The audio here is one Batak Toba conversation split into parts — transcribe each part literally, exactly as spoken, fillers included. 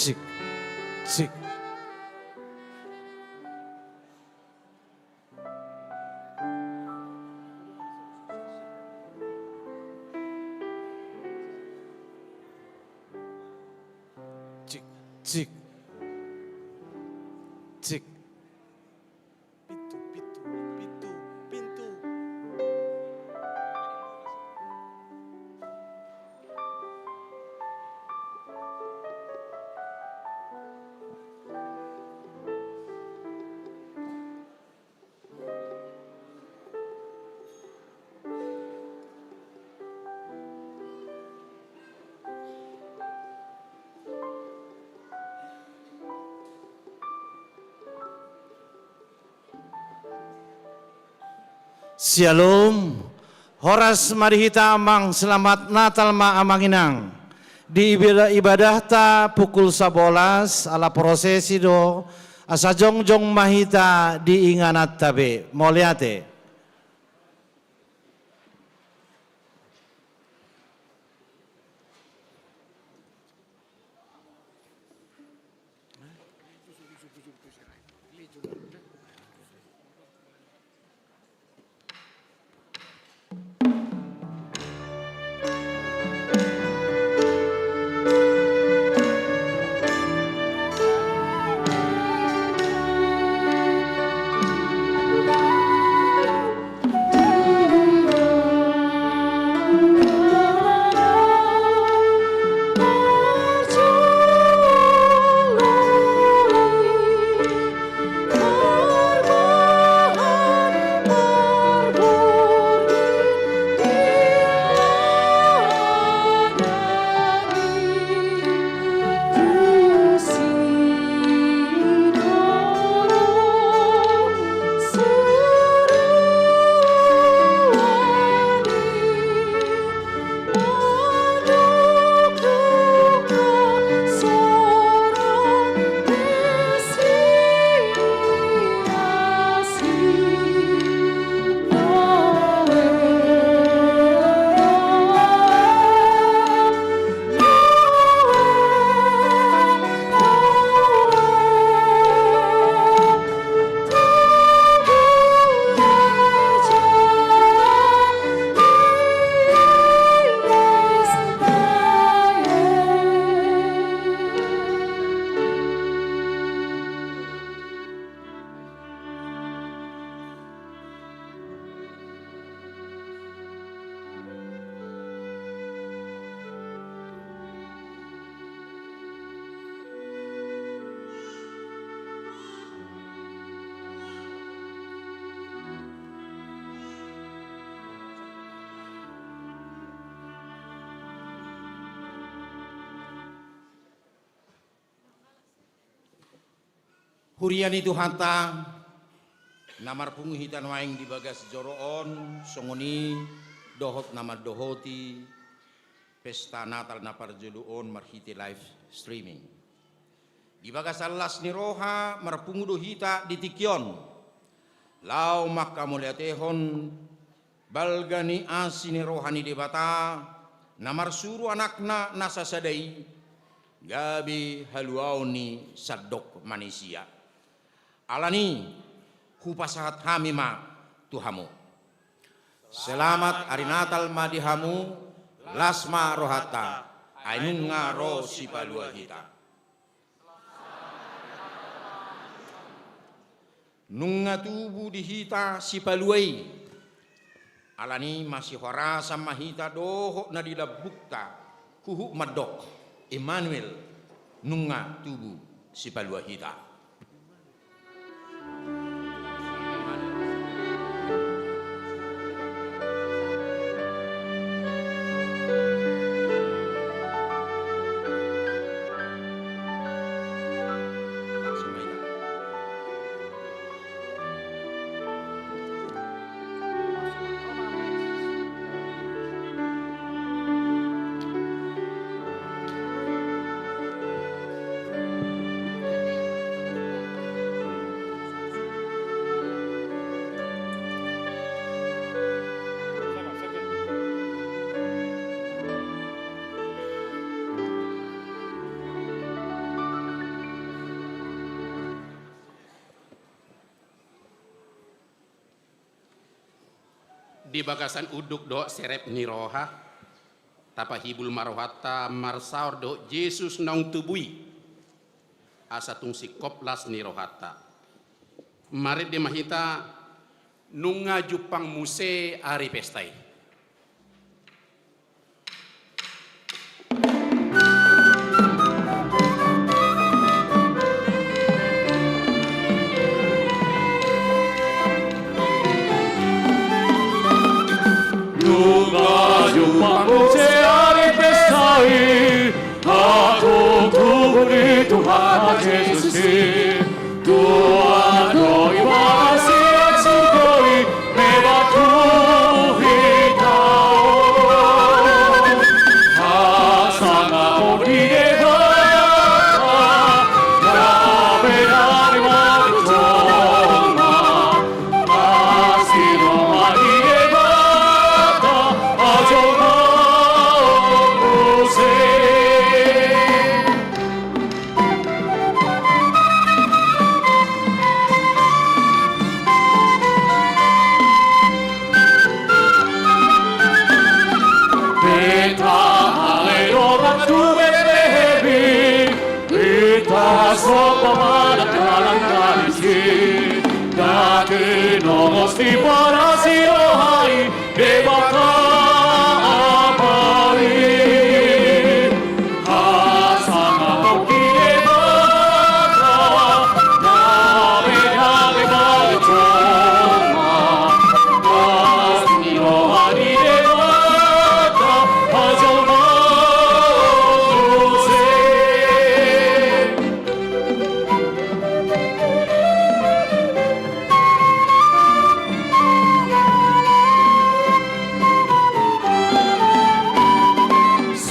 Cik, cik. Cik, cik. Cik. Pintu, pintu, pintu, pintu. Syalom. Horas ma di hita amang, selamat Natal ma amang inang. Di ibadah, ibadahta pukul sabolas, ala prosesi do, asa jongjong ma hita di ingananta be. Mauliate. Huria ni Tuhanta, na marpungu hita nuaeng di bagas joro on, songon i dohot na mandohoti pesta Natal na parjolo on marhite live streaming. Di bagasan las ni roha marpungu do hita di tingki on, laho manghamauliatehon balga ni asi ni roha ni Debata, na marsuru Anakna na sasada i, gabe haluaon ni sandok manisia. Alani, hupasahat hami ma tu hamu. Selamat ari Natal ma di hamu, las ma rohanta, ai nunga ro Sipalua hita. Nunga tubu di hita Sipalua i. Alani masihorasan ma hita dohot na di lambungta, huhut mandok, Immanuel, nunga tubu Sipalua hita. Di bagasan unduk dohot serep ni roha, tapahibul ma rohanta marsaor dohot Jesus naung tubu i, asa tung singkop las ni rohanta. Marende ma hita, nunga jumpang muse ari pesta i. Nunga jumpang muse ari pesta i, antong tubu ni Tuhanta Jesus i. Tua do i parasian surgo i, memang tu hita on. Hasangapon ni Debata, dame-dame ma tu jolma. Asi roha ni Debata, ajolmaon muse. Beta ale dongan tu Betlehem i, beta somba ma na dalan na disi. Dati nongos di parasi roha i, Debata Ama i. Hasangapon ni Debata, dame-dame ma tu jolma. Asi roha ni Debata, ajolmaon muse.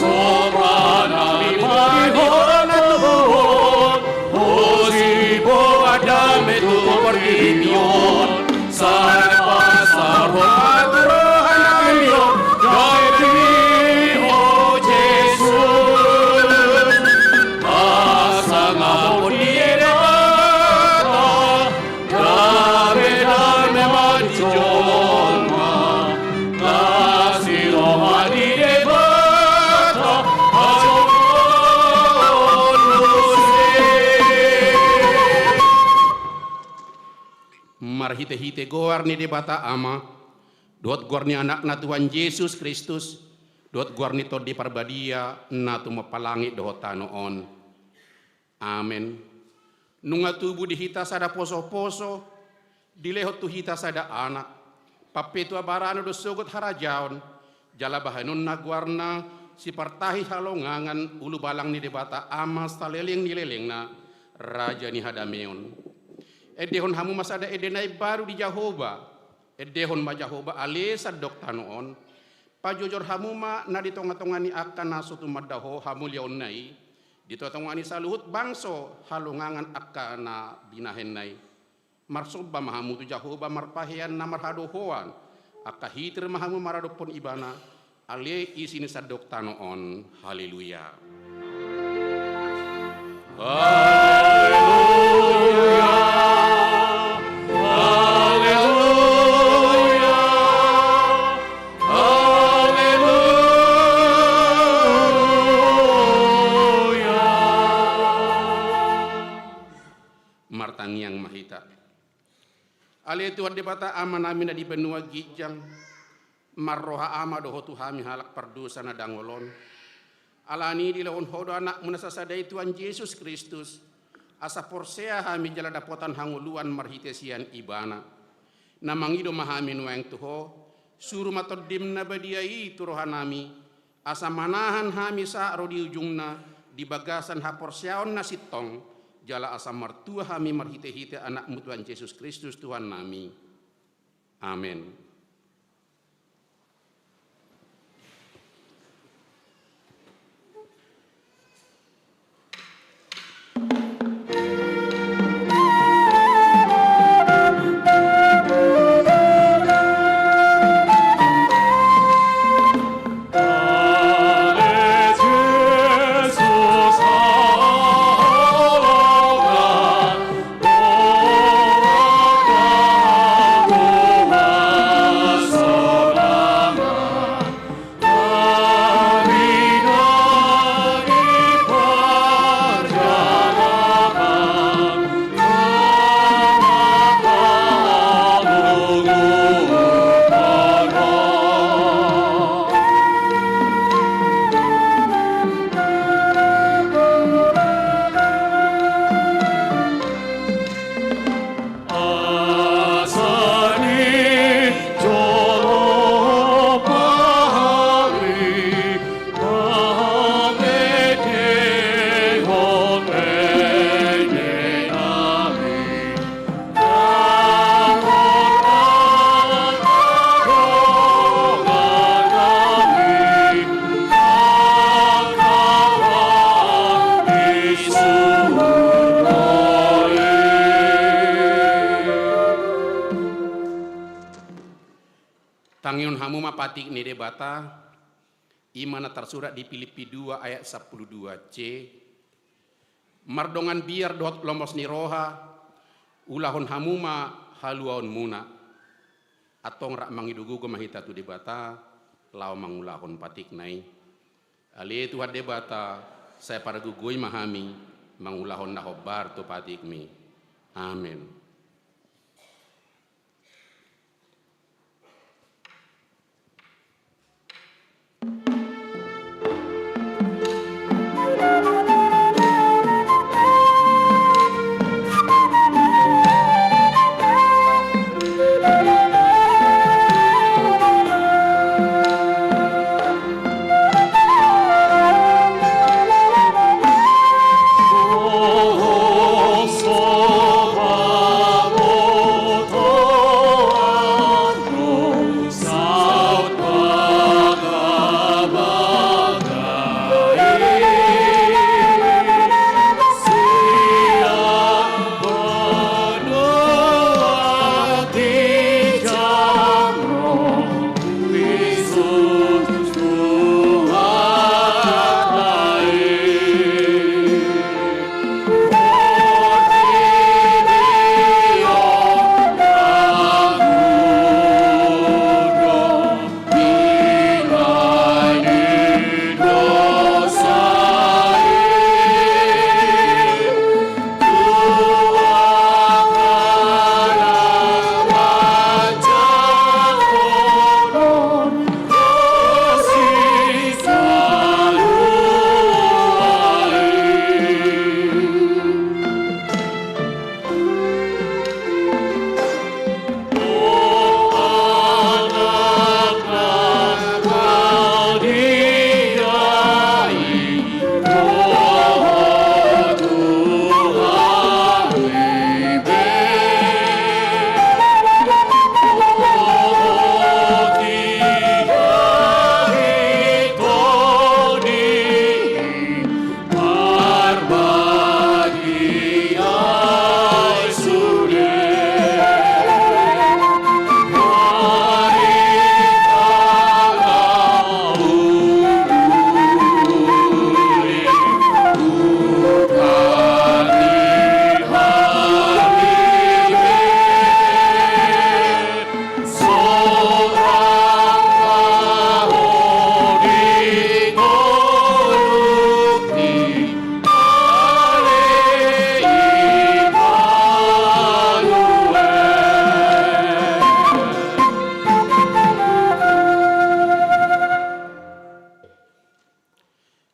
Sobanami ma di ho na tubu on, ho siboan dame tu portibi on. Sai pasahat ho tu rohanami on, dame i, o Jesus. Hasangapon ni Debata, dame-dame ma tu jolma. Asi roha ni Debata, ajolmaon muse. Marhite-hite goar ni Debata Ama, dohot goar ni Anakna Tuhan Jesus Kristus, dohot goar ni Tondi Parbadia, na tumompa langit dohot tano on. Amen. Nunga tubu di hita sada poso-poso, dilehon tu hita sada anak. Pampetua barana do sogot harajaon, jala bahenonna goarna, sipartahi halongangan, ulubalang ni Debata Ama saleleng ni lelengna, raja ni hadameon. Endehon hamu ma sada ende na imbaru di Jahowa, endehon ma Jahowa ale sandok tano on. Pajojor hamu ma na di tonga-tonga ni angka na so tumanda ho hamuliaonna i, di tonga-tonga ni saluhut bangso halongangan angka na binahenna i. Marsomba ma hamu tu Jahowa marpahean na marhadohoan, angka hitir ma hamu maradophon Ibana, ale isi ni sandok tano on. Haleluya. Haleluya. Haleluya. Haleluya. Martangiang ma hita. Ale Tuhan Debata Amanami na di banua ginjang, marroha Ama do Ho tu hami halak pardosa na dangol on. Alani i dilehon Ho do Anakmu na sasada i Tuhan Jesus Kristus, asa porsea hami jala dapotan hangoluan marhite sian Ibana. Na mangido ma hami nuaeng tu Ho, suru ma Tondim na badia i tu rohanami, asa manahan hami sahat ro di ujungna, di bagasan haporseaon na sintong, jala asa martua hami marhite-hite Anakmu Tuhan Jesus Kristus Tuhannami. Amen. hamu ma patik ni Debata, i ma na tarsurat di Pilippi dua ayat sampulu dua C, mardongan biar dohot lomos ni roha, ulahon hamu ma haluaonmuna. Antong rap mangido gogo ma hita tu Debata, laho mangulahon patikna i. Ale Tuhan Debata, sai pargogoi ma hami, mangulahon na hombar tu patikmi. Amen.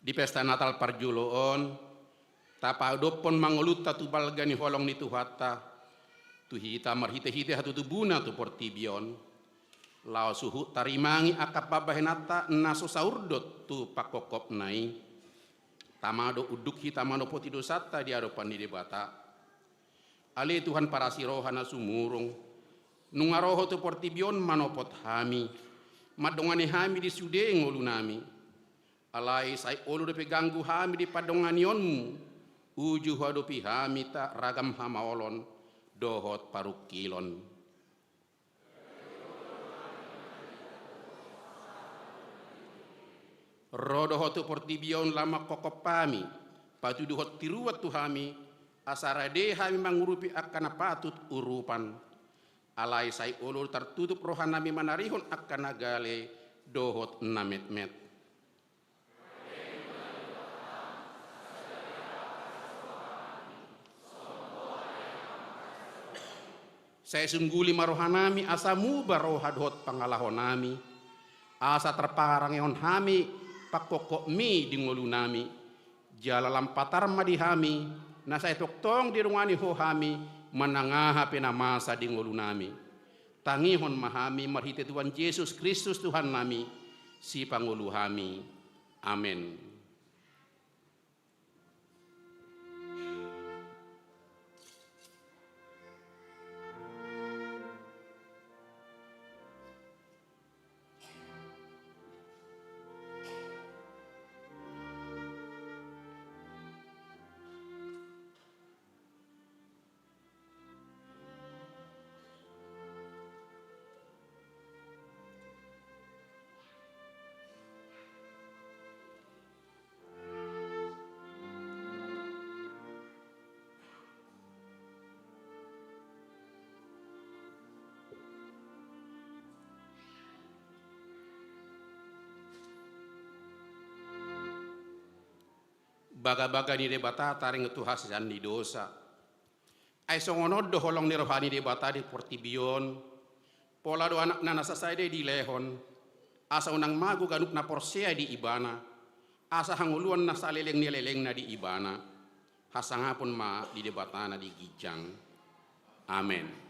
Di pesta Natal parjolo on, tapadophon ma ngolunta tu balga ni holong ni Tuhanta, tu hita marhitehite hatutubuna tu portibi on, laho suhut tarimangi angka pambahenanta na so saurdot tu pangkophopna i. Tama do unduk hita manopoti dosanta di adopan ni Debata. Ale Tuhan parasi roha na sumurung, nunga ro Ho tu portibi on manopot hami, mandongani hami di sude ngolunami. Alai sai olo dope ganggu hami di pandonganionmu, uju huadopi hami ta ragam hamaolon dohot parungkilon. Ro do Ho tu portibi on laho mangkophop hami, patuduhon tiruan tu hami, asa rade hami mangurupi angka na patut urupan. Alai sai olo tartutup rohanami manarihon angka na gale dohot na metmet. Sai sungguli ma rohanami asa muba roha dohot pangalahonami, asa tarparangehon hami pangkophopmi di ngolunami, jala lam patar ma di hami, na sai tongtong didongani Ho hami manang aha pe na masa di ngolunami. Tangihon ma hami marhite Tuhan Jesus Kristus Tuhannami, Sipangolu hami. Amen. Bagabaga ni Debata tareng tu hasesaan ni dosa. Ai songon on do holong ni roha ni Debata di portibi on, pola do Anakna na sasada i dilehon, asa unang mago ganup na porsea di Ibana, asa hangoluan na saleleng ni lelengna di Ibana. Hasangapon ma di Debata na di ginjang. Amen.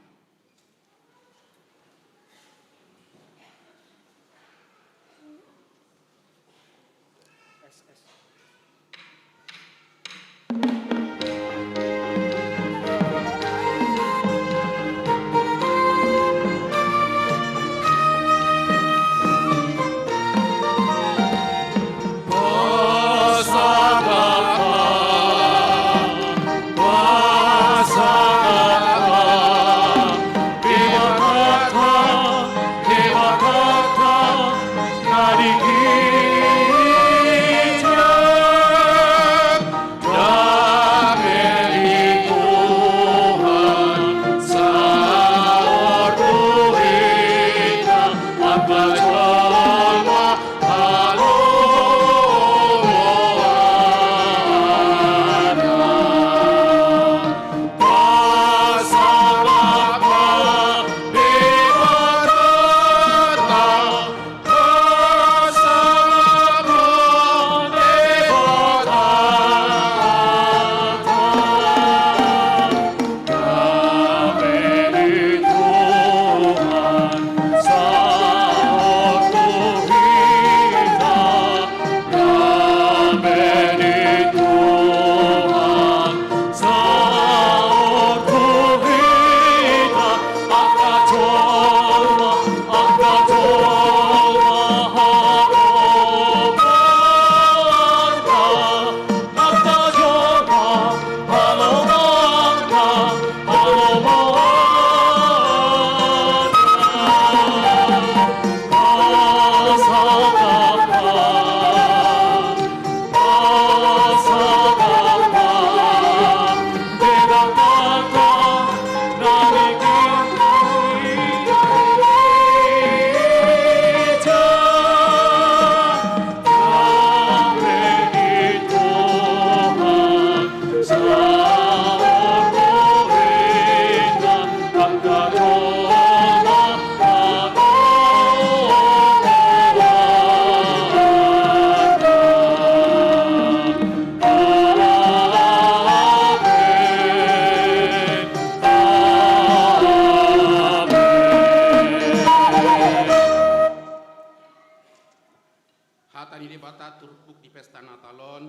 Hata ni Debata turpuk di pesta Natal on,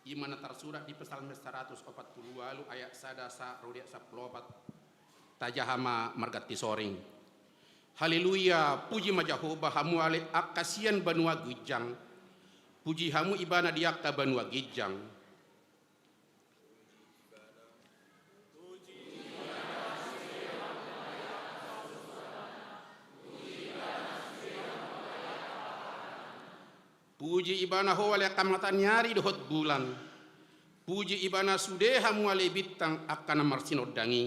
i ma na tarsurat di Psalmen saratus opat pulu ualu ayat sada sahat ro di ayat sampulu opat. Tajaha ma marganti soring. Haleluya, puji ma Jahowa, hamu ale angka sian banua ginjang. Puji hamu Ibana di angka banua ginjang. Puji Ibana ho ale angka mataniari dohot bulan. Puji Ibana sude hamu ale bintang angka na marsinondang i.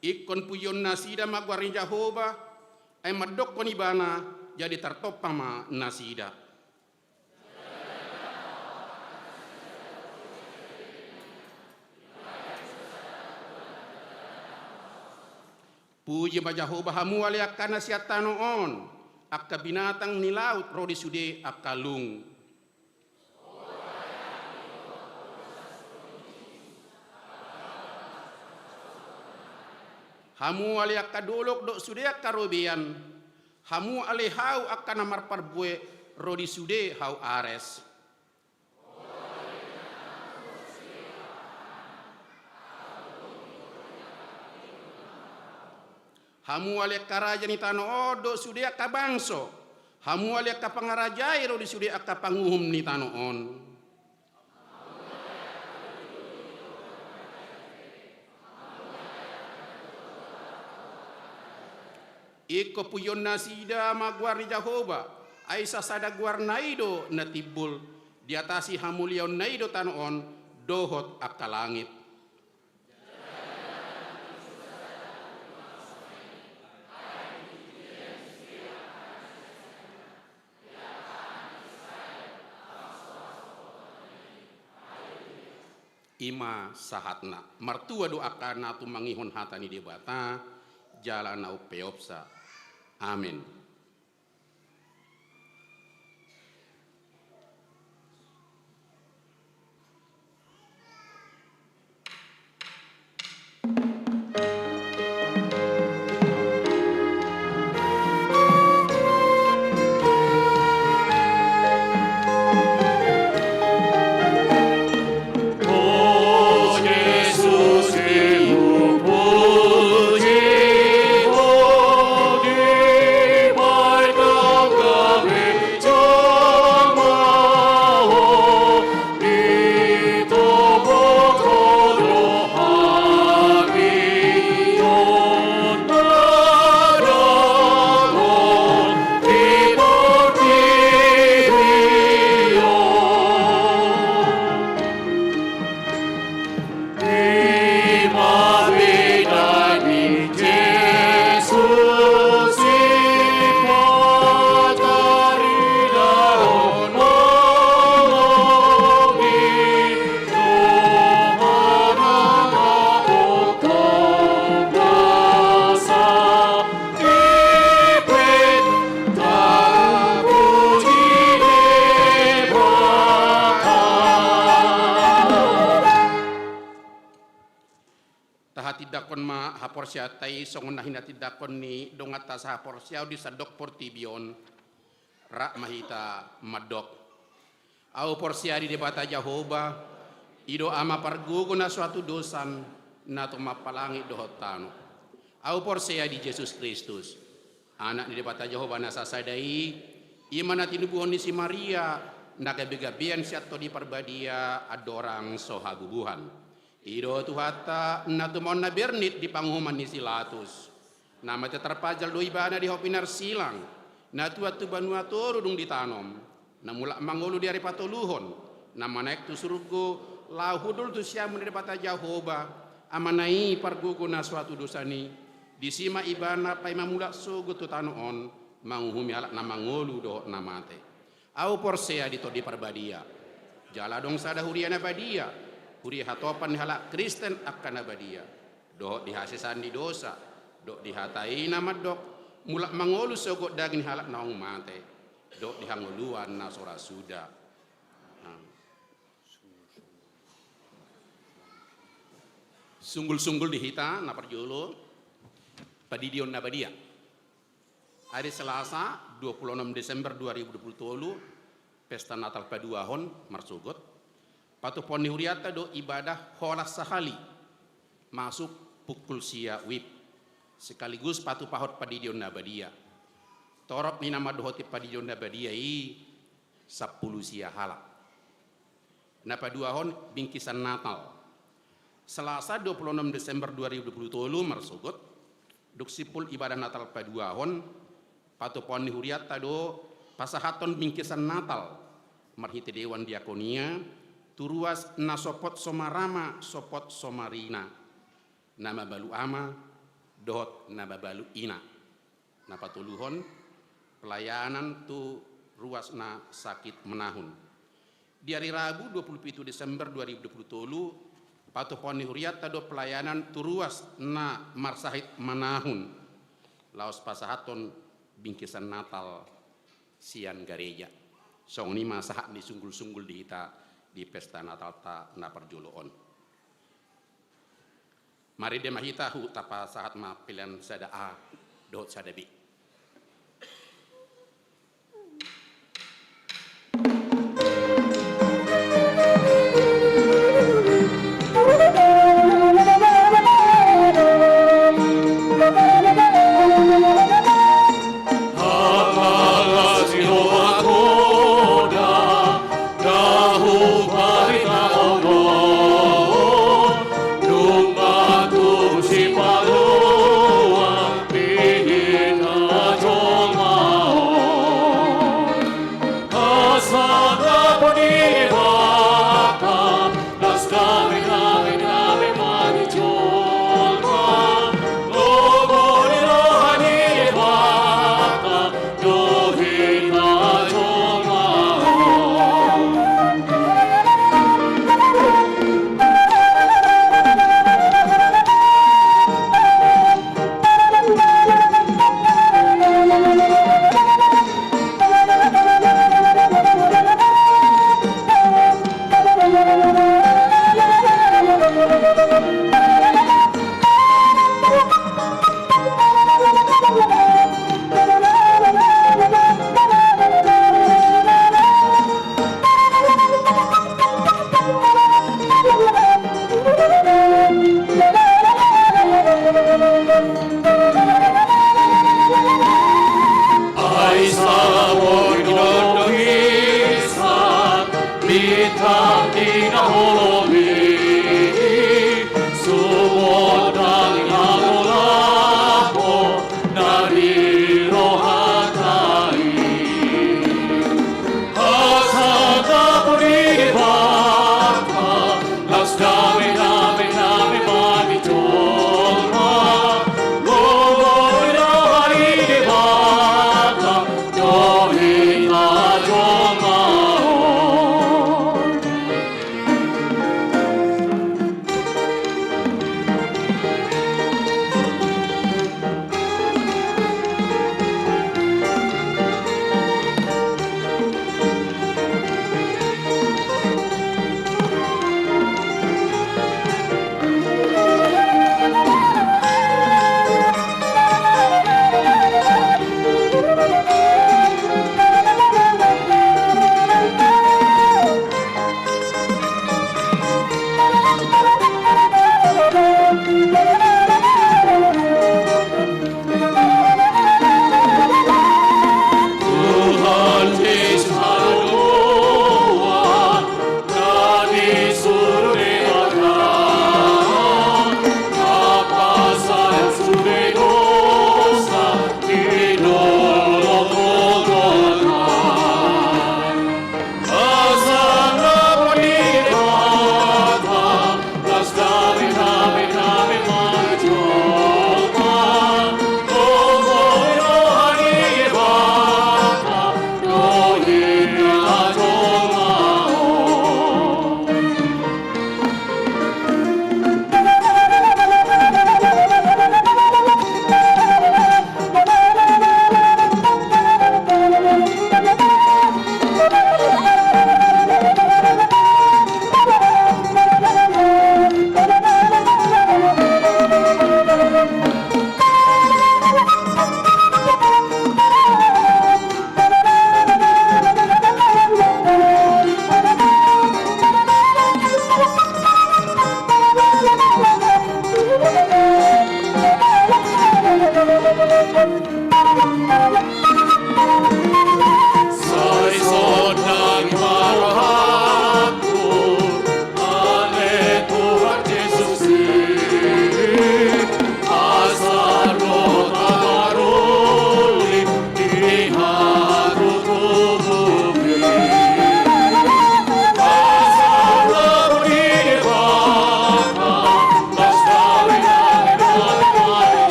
Ingkon pujion nasida ma goar ni Jahowa, ai mandokkon Ibana, jadi tartompa ma nasida. Puji ma Jahowa, hamu ale angka na sian tano on, angka binatang ni laut ro di sude angka lung. Hamu ale angka dolok dohot sude angka robean, hamu ale hau angka na marparbue ro di sude hau Ares. Hamu ale angka raja ni tano on dohot sude angka bangso, hamu ale angka pangarajai ro di sude angka panguhum ni tano on. Ingkon pujion nasida ma goar ni Jahowa, ai sasada goarna i do na timbul, diatasi hamuliaonna i do tano on dohot angka langit. I ma sahatna. Martua do angka na tumangihon hata ni Debata, jala na umpeopsa. Amen. Tahatindangkon ma haporseaonta i songon na hinatindangkon ni donganta sahaporseaon di sandok portibi on. Rap ma hita mandok. Ahu porsea di Debata Jahowa, i do Ama pargogo na so hatudosan, na tumompa langit dohot tano. Ahu porsea di Jesus Kristus, Anak ni Debata Jahowa na sasada i, i ma na tinubuhon ni si Maria, na gabegabean sian Tondi Parbadia, andorang so habubuhan. I do Tuhanta, na tumaon na bernit di panguhuman ni si Latus. Na mate tarpajal do ibana di hau pinarsilang, na tuat tu banua toru dung ditanom, na mulak mangolu di ari patoluhon, na manaek tu surgo, laho hundul tu siamun ni Debata Jahowa, Amana i pargogo na so hatudosan i, disi ma ibana paima mulak sogot tu tano on, manguhumi halak na mangolu dohot na mate. Ahu porsea di Tondi Parbadia. Jala adong sada huria na badia, huria hatopan ni halak Kristen angka na badia. Dohot di hasesaan ni dosa, dohot di hata i na mandok, mulak mangolu sogot daging ni halak naung mate, dohot di hangoluan na so ra suda. Nah. Sunggul-sunggul di hita na parjolo, pandidion na badia. Ari Selasa, dua puluh enam Desember dua ribu dua puluh tolu, pesta Natal paduahon marsogot. Patupaon ni hurianta do ibadah holan sahali, masuk pukul sia wib. Sekaligus patupahon pandidion na badia. Torop ni na mandohoti pandidion na badia i sampulu sia halak. Na paduahon, bingkisan Natal. Selasa dua puluh enam Desember dua ribu dua puluh tolu marsogot, dung simpul ibadah Natal paduahon, patupaon ni hurianta do pasahathon bingkisan Natal marhite dewan diakonia tu ruas na so pot so marama, so pot so marina, na mabalu ama dohot na mabalu ina. Na patoluhon, pelayanan tu ruas na sakit manahun. Di ari Rabu dua puluh pitu Desember dua ribu dua puluh tolu, patupaon ni hurianta do pelayanan tu ruas na marsahit manahun, laos pasahathon bingkisan Natal sian gareja. Songon i ma sahat ni sunggul-sunggul di hita di pesta Natalta na parjolo on. Marende ma hita, huhut tapasahat ma pelean sada A dohot sada B.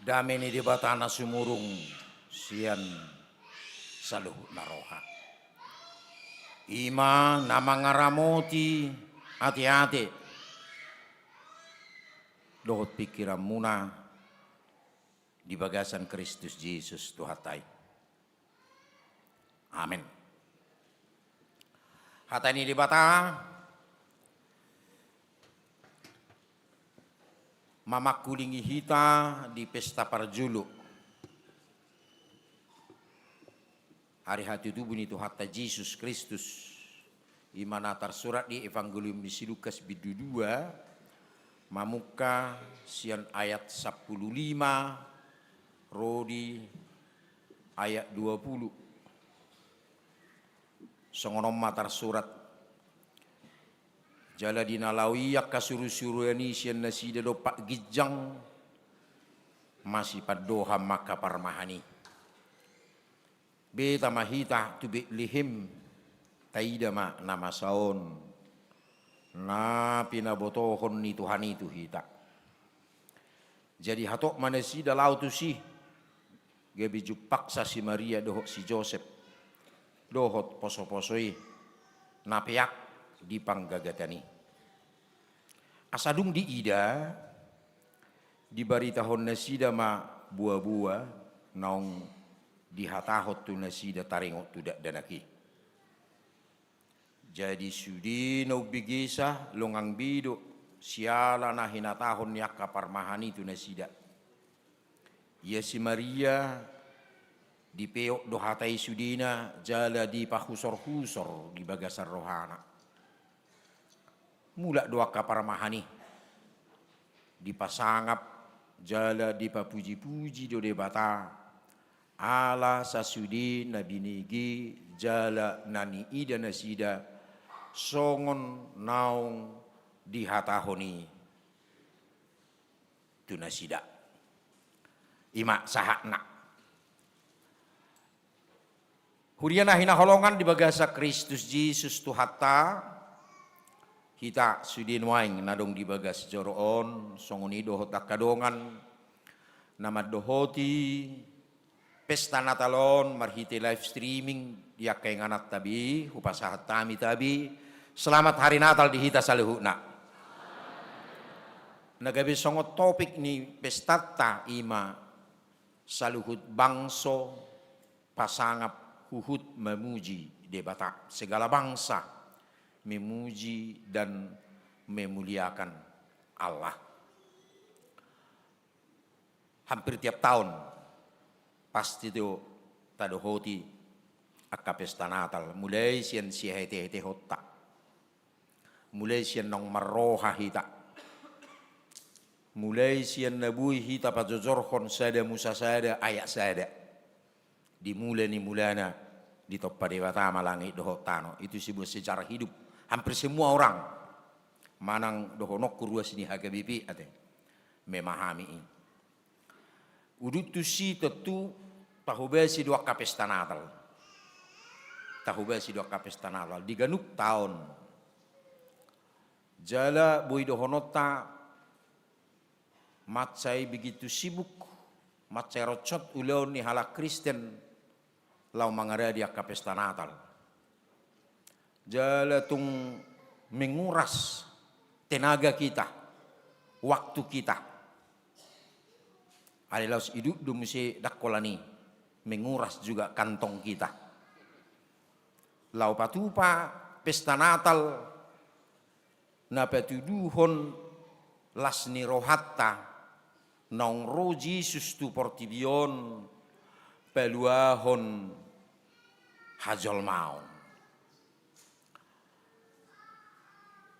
Dame ni Debata na sumurung sian saluhutna roha, i ma na mangaramoti ateate dohot pingkiranmuna di bagasan Kristus Jesus Tuhanta i. Amen. Hata ni Debata mamangkulingi hita di pesta parjolo ari hatutubu ni Tuhanta Jesus Kristus, i ma na tarsurat di Evangelium ni si Lukas bindu dua, mamungka sian ayat sampulu lima ro di ayat dua pulu. Songon on ma tarsurat: Jala di na laho i angka surusuruan i sian nasida dompak ginjang, masipandohan ma angka parmahan i: Beta ma hita tu Betlehem, taida ma na masa on, na pinabotohon ni Tuhan i tu hita. Jadi hatop ma nasida laho tusi, gabe jumpangsa si Maria dohot si Josep dohot posoposo i na peak di panggagatan i. Asa dung diida, dibaritahon nasida ma boaboa naung dihatahon tu nasida taringot tu dakdanak i. Jadi sude na umbegesa longang be do siala na hinatahon ni angka parmahan i tu nasida. Ia si Maria dipeop do hata i sudena jala dipahusorhusor di bagasan rohana. Mulak do angka parmahan i dipasangap jala dipapujipuji do Debata, ala sasude na binege jala na niida nasida songon naung dihatahon i tu nasida. I ma sahatna. Huria na hinaholongan di bagasan Kristus Jesus Tuhanta, hita sude nuaeng na adong di bagas joro on, songon i dohot angka dongan na mandohoti pesta Natal on marhite live streaming di angka ingananta be, hupasahat hami tabe selamat hari Natal di hita saluhutna. Na gabe songon topik ni pestanta i ma saluhut bangso pasangap huhut memuji Debata. Segala bangsa memuji dan memuliakan Allah. Hampir tiap taon pasti do tadohoti angka pesta Natal, mulai sian sihetehetehonta, mulai sian naung marroha hita, mulai sian na boi hita pajojorhon sada musa sada, ayat sada. Di mula ni mulana ditompa Debata ma langit dohot tano. Itu sebuah sejarah hidup. Hampir semua orang, manang dohononku ruas ni H K B P ate, memahami i. Udut tusi tentu tahobasi do angka pesta Natal. Tahobasi do angka pesta Natal di ganup taon. Jala boi dohononta, mansai begitu sibuk, mansai ronsot ulaon ni halak Kristen laho mangaradi angka pesta Natal. Jala tung menguras tenaga kita, waktu kita. Alai laos idut do muse dangkolan i, menguras juga kantong kita. Laho patupa pesta Natal na patuduhon las ni rohanta naung ro Jesus tu portibi on paluahon hajolmaon.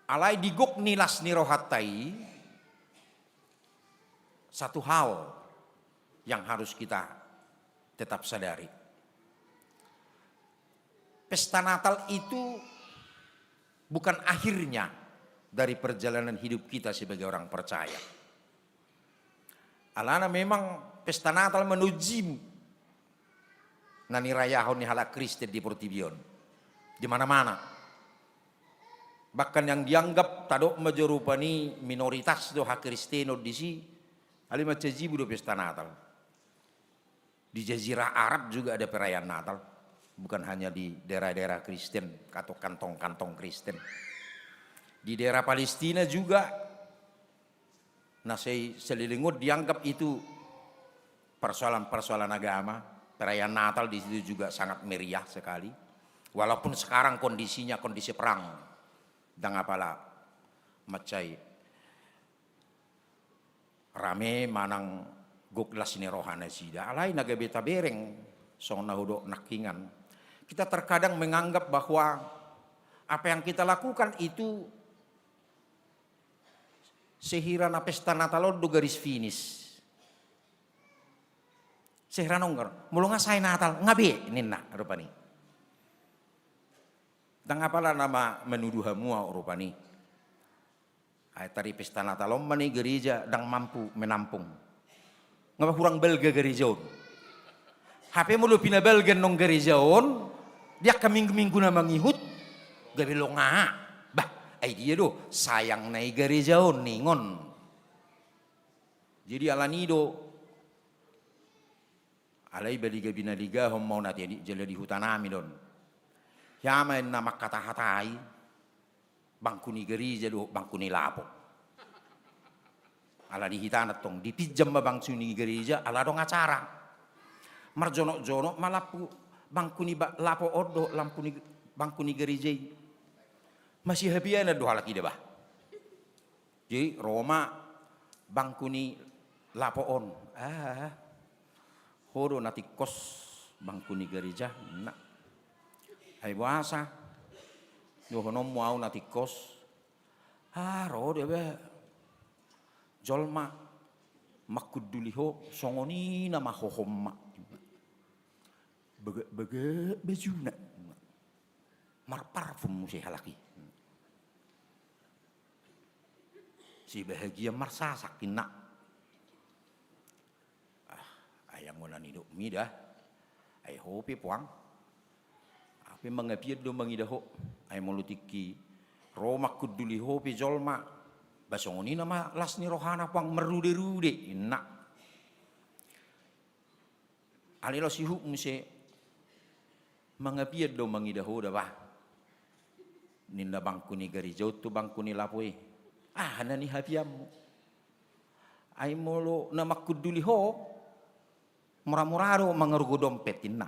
Alai di gok ni las ni rohanta i, satu hal yang harus kita tetap sadari. Pesta Natal itu bukan akhirnya dari perjalanan hidup kita sebagai orang percaya. Alana memang pesta Natal ma na ujimu na nirayahon ni halak Kristen di portibi on, di mana-mana. Bahkan yang dianggap tadok ma jo rupani minoritas do hakristenon disi, alai mansai jibu do pesta Natal. Di Jazirah Arab juga ada perayaan Natal, bukan hanya di daerah-daerah Kristen atau kantong-kantong Kristen. Di daerah Palestina juga, na sai saleleng on dianggap itu persoalan-persoalan agama. Perayaan Natal di situ juga sangat meriah sekali. Walaupun sekarang kondisinya kondisi perang, ndang apala mansai rame manang gok las ni roha nasida. Alai na gabe tabereng, songon na hudok nangkiningan, kita terkadang menganggap bahwa apa yang kita lakukan itu sehira na pesta Natal on do garis finish. Sehira nonggar, molo nga sae Natal, nga be ninna rupani. Ndang apala nama manuduh hamu au rupani. Ai tari pesta Natal on ma na i gereja ndang mampu menampung. Nga ba hurang balga gereja on. Hape molo pinabalga annon gereja on di angka minggu-minggu na mangihut, gabe longa. Bah, ai dia do, sayang na i gereja on ningon. Jadi alani do, alai baliga binaligahon ma on ate, jala di hutanami do on. Hea ma inna mangkatahatai bangku ni gereja dohot bangku ni lapo. Alani hitana tong dipinjam ma bangku ni gereja ala adong acara. Marjonok-jonok ma lampu bangku ni ba-, lapo on dohot lampu ni bangku ni gereja i. Masihapianan do halak i da bah. Jadi ro ma bangku ni lapo on. Ah, ho do na tingkos bangku ni gereja, ninna. Ai boasa dohononmu au na tingkos? Ah, ro do ba jolma mangkunduli ho, songon i nama hohom ma. Bagak-bagak bajuna. Marparfum muse halak i. Si bahagia marsasak inna. Ah, ai anggo na nidokmi da. Ai ho pe puang. Au pe mangapian do mangida ho. Ai molo tingki ro mangkunduli ho pe jolma, ba songon i nama las ni rohana puang, marrude-rude inna. Alai laos ihut muse, mangapian do mangida ho da bah, ninna bangku ni gereja on tu bangku ni lapo i. Aha na nihapianmu? Ai molo na mangkunduli ho, mora-mora do mangarugo dompet inna.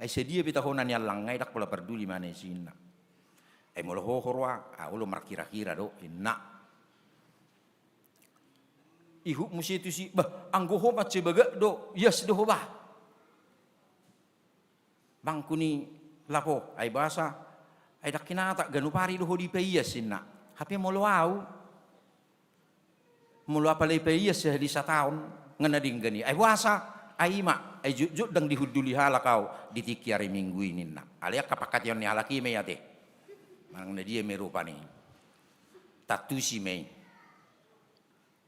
Ai sadia pe taho na niallang, ai ndang pola parduli ma na i, ninna. Ai molo ho, ho roha, ah, olo markira-kira do, ninna. Ihut muse tusi, bah, anggo ho mansai bagak do, ias do ho bah. Bangku ni lapo, ai boasa, ai ndang hinatap, ganup ari do ho dipaias, ninna. Hape molo au, molo apala ipaias sahali sataon, nga na denggan i. Ai boasa, ai i ma, ai jotjot ndang dihunduli halak au di tingki ari Minggu i, ninna. Alai angka pangkataion ni halak i ma i ate. Manang na dia ma i rupani. Tantusi ma i.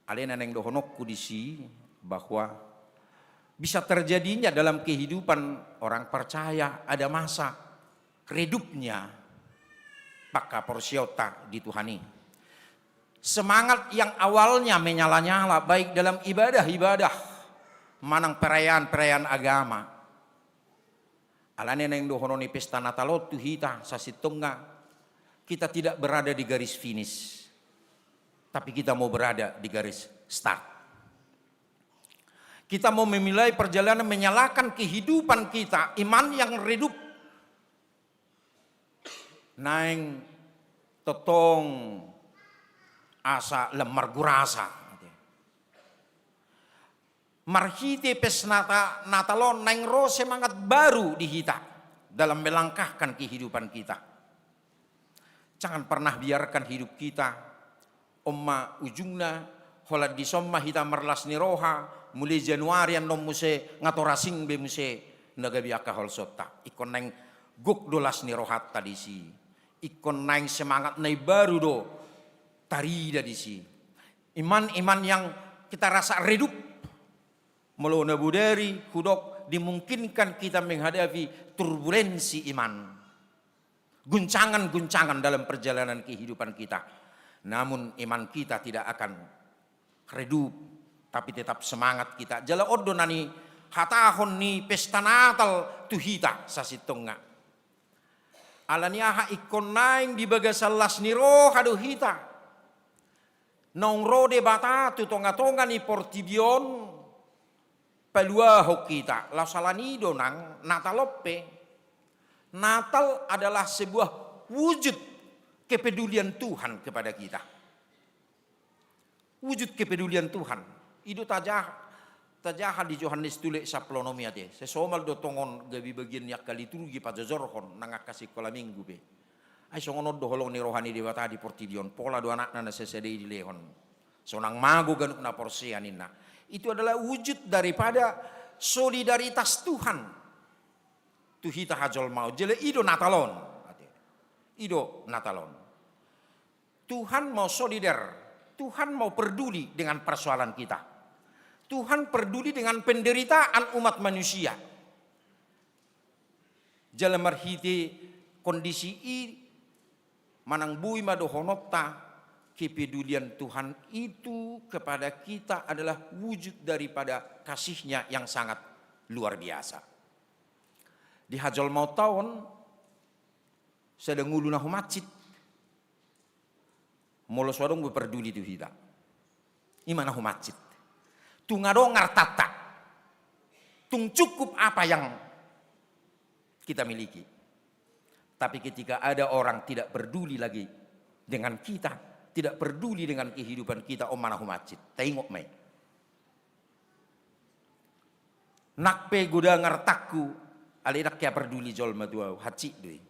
Alai na naeng dohononku disi bahwa bisa terjadinya dalam kehidupan orang percaya ada masa redupnya pangkaporseaonta di Tuhan i. Semangat yang awalnya menyala-nyala, baik dalam ibadah-ibadah manang perayaan-perayaan agama. Alani na naeng dohonon ni pesta Natal on tu hita sasintongna, kita tidak berada di garis finish, tapi kita mau berada di garis start. Kita mau memulai perjalanan menyalakan kehidupan kita, iman yang redup. Naeng tongtong asa lam margurasa. Marhite pesta Nata-, Natal on naeng ro semangat baru di hita dalam melangkahkan kehidupan kita. Jangan pernah biarkan hidup kita, on ma ujungna, holan dison ma hita marlas ni roha, mulai Januari annon muse nga tor asing be muse na gabe angka holsonta. Ingkon naeng gok do las ni rohanta disi. Ingkon naeng semangat na imbaru do tarida disi. Iman-iman yang kita rasa redup. Molo na bodari hudok dimungkinkan kita menghadapi turbulensi iman. Guncangan-guncangan dalam perjalanan kehidupan kita. Namun iman kita tidak akan redup, tapi tetap semangat kita. Jala on do na nihatahon ni pesta Natal tu hita sasintongna. Alani aha? Ingkon naeng di bagasan las ni roha do hita. Naung ro Debata tu tonga-tonga ni portibi on, paluahon hita. Laos alani do nang Natal on pe. Natal adalah sebuah wujud kepedulian Tuhan kepada kita. Wujud kepedulian Tuhan. I do tajaha, tajaha di Johannes Tulek sampulu onom i ate. Sai somal do tongon gabe bagian ni angka liturgi pajojorhon nang angka sikola Minggu pe. Ai songon on do holong ni roha ni Debata di portibi on, pola do Anakna na sasada i dilehon. Sonang mago ganup na porsea ninna. Itu adalah wujud daripada solidaritas Tuhan tu hita hajolmaon. Jala i do Natal on. Ate. I do Natal on. Tuhan mau solider, Tuhan mau peduli dengan persoalan kita. Tuhan peduli dengan penderitaan umat manusia. Jala marhite kondisi i manang boi ma dohononta, kepedulian Tuhan itu kepada kita adalah wujud daripada kasih-Nya yang sangat luar biasa. Di hajolmaonta on, sada ngolu na humansit. Molo so adong be parduli tu hita. I ma na humansit. Tung adong artanta. Tung cukup apa yang kita miliki. Tapi ketika ada orang tidak peduli lagi dengan kita, tidak peduli dengan kehidupan kita, on ma na humansit. Taingot ma i. Nang pe godang artangku, alai ndang hea parduli jolma tu ahu, hansit do i.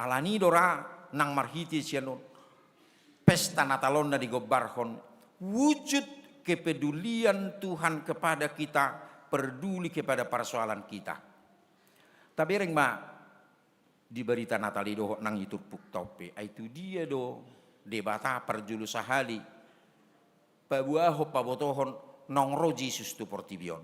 Alani do ra nang marhite sian on, pesta Natal on na digombarhon, wujud kepedulian Tuhan kepada kita, peduli kepada persoalan kita. Tabereng ma di barita Natal i dohot nang di turpukta on pe, ai tu dia do Debata parjolo sahali paboahon, pabotohon naung ro Jesus tu portibi on.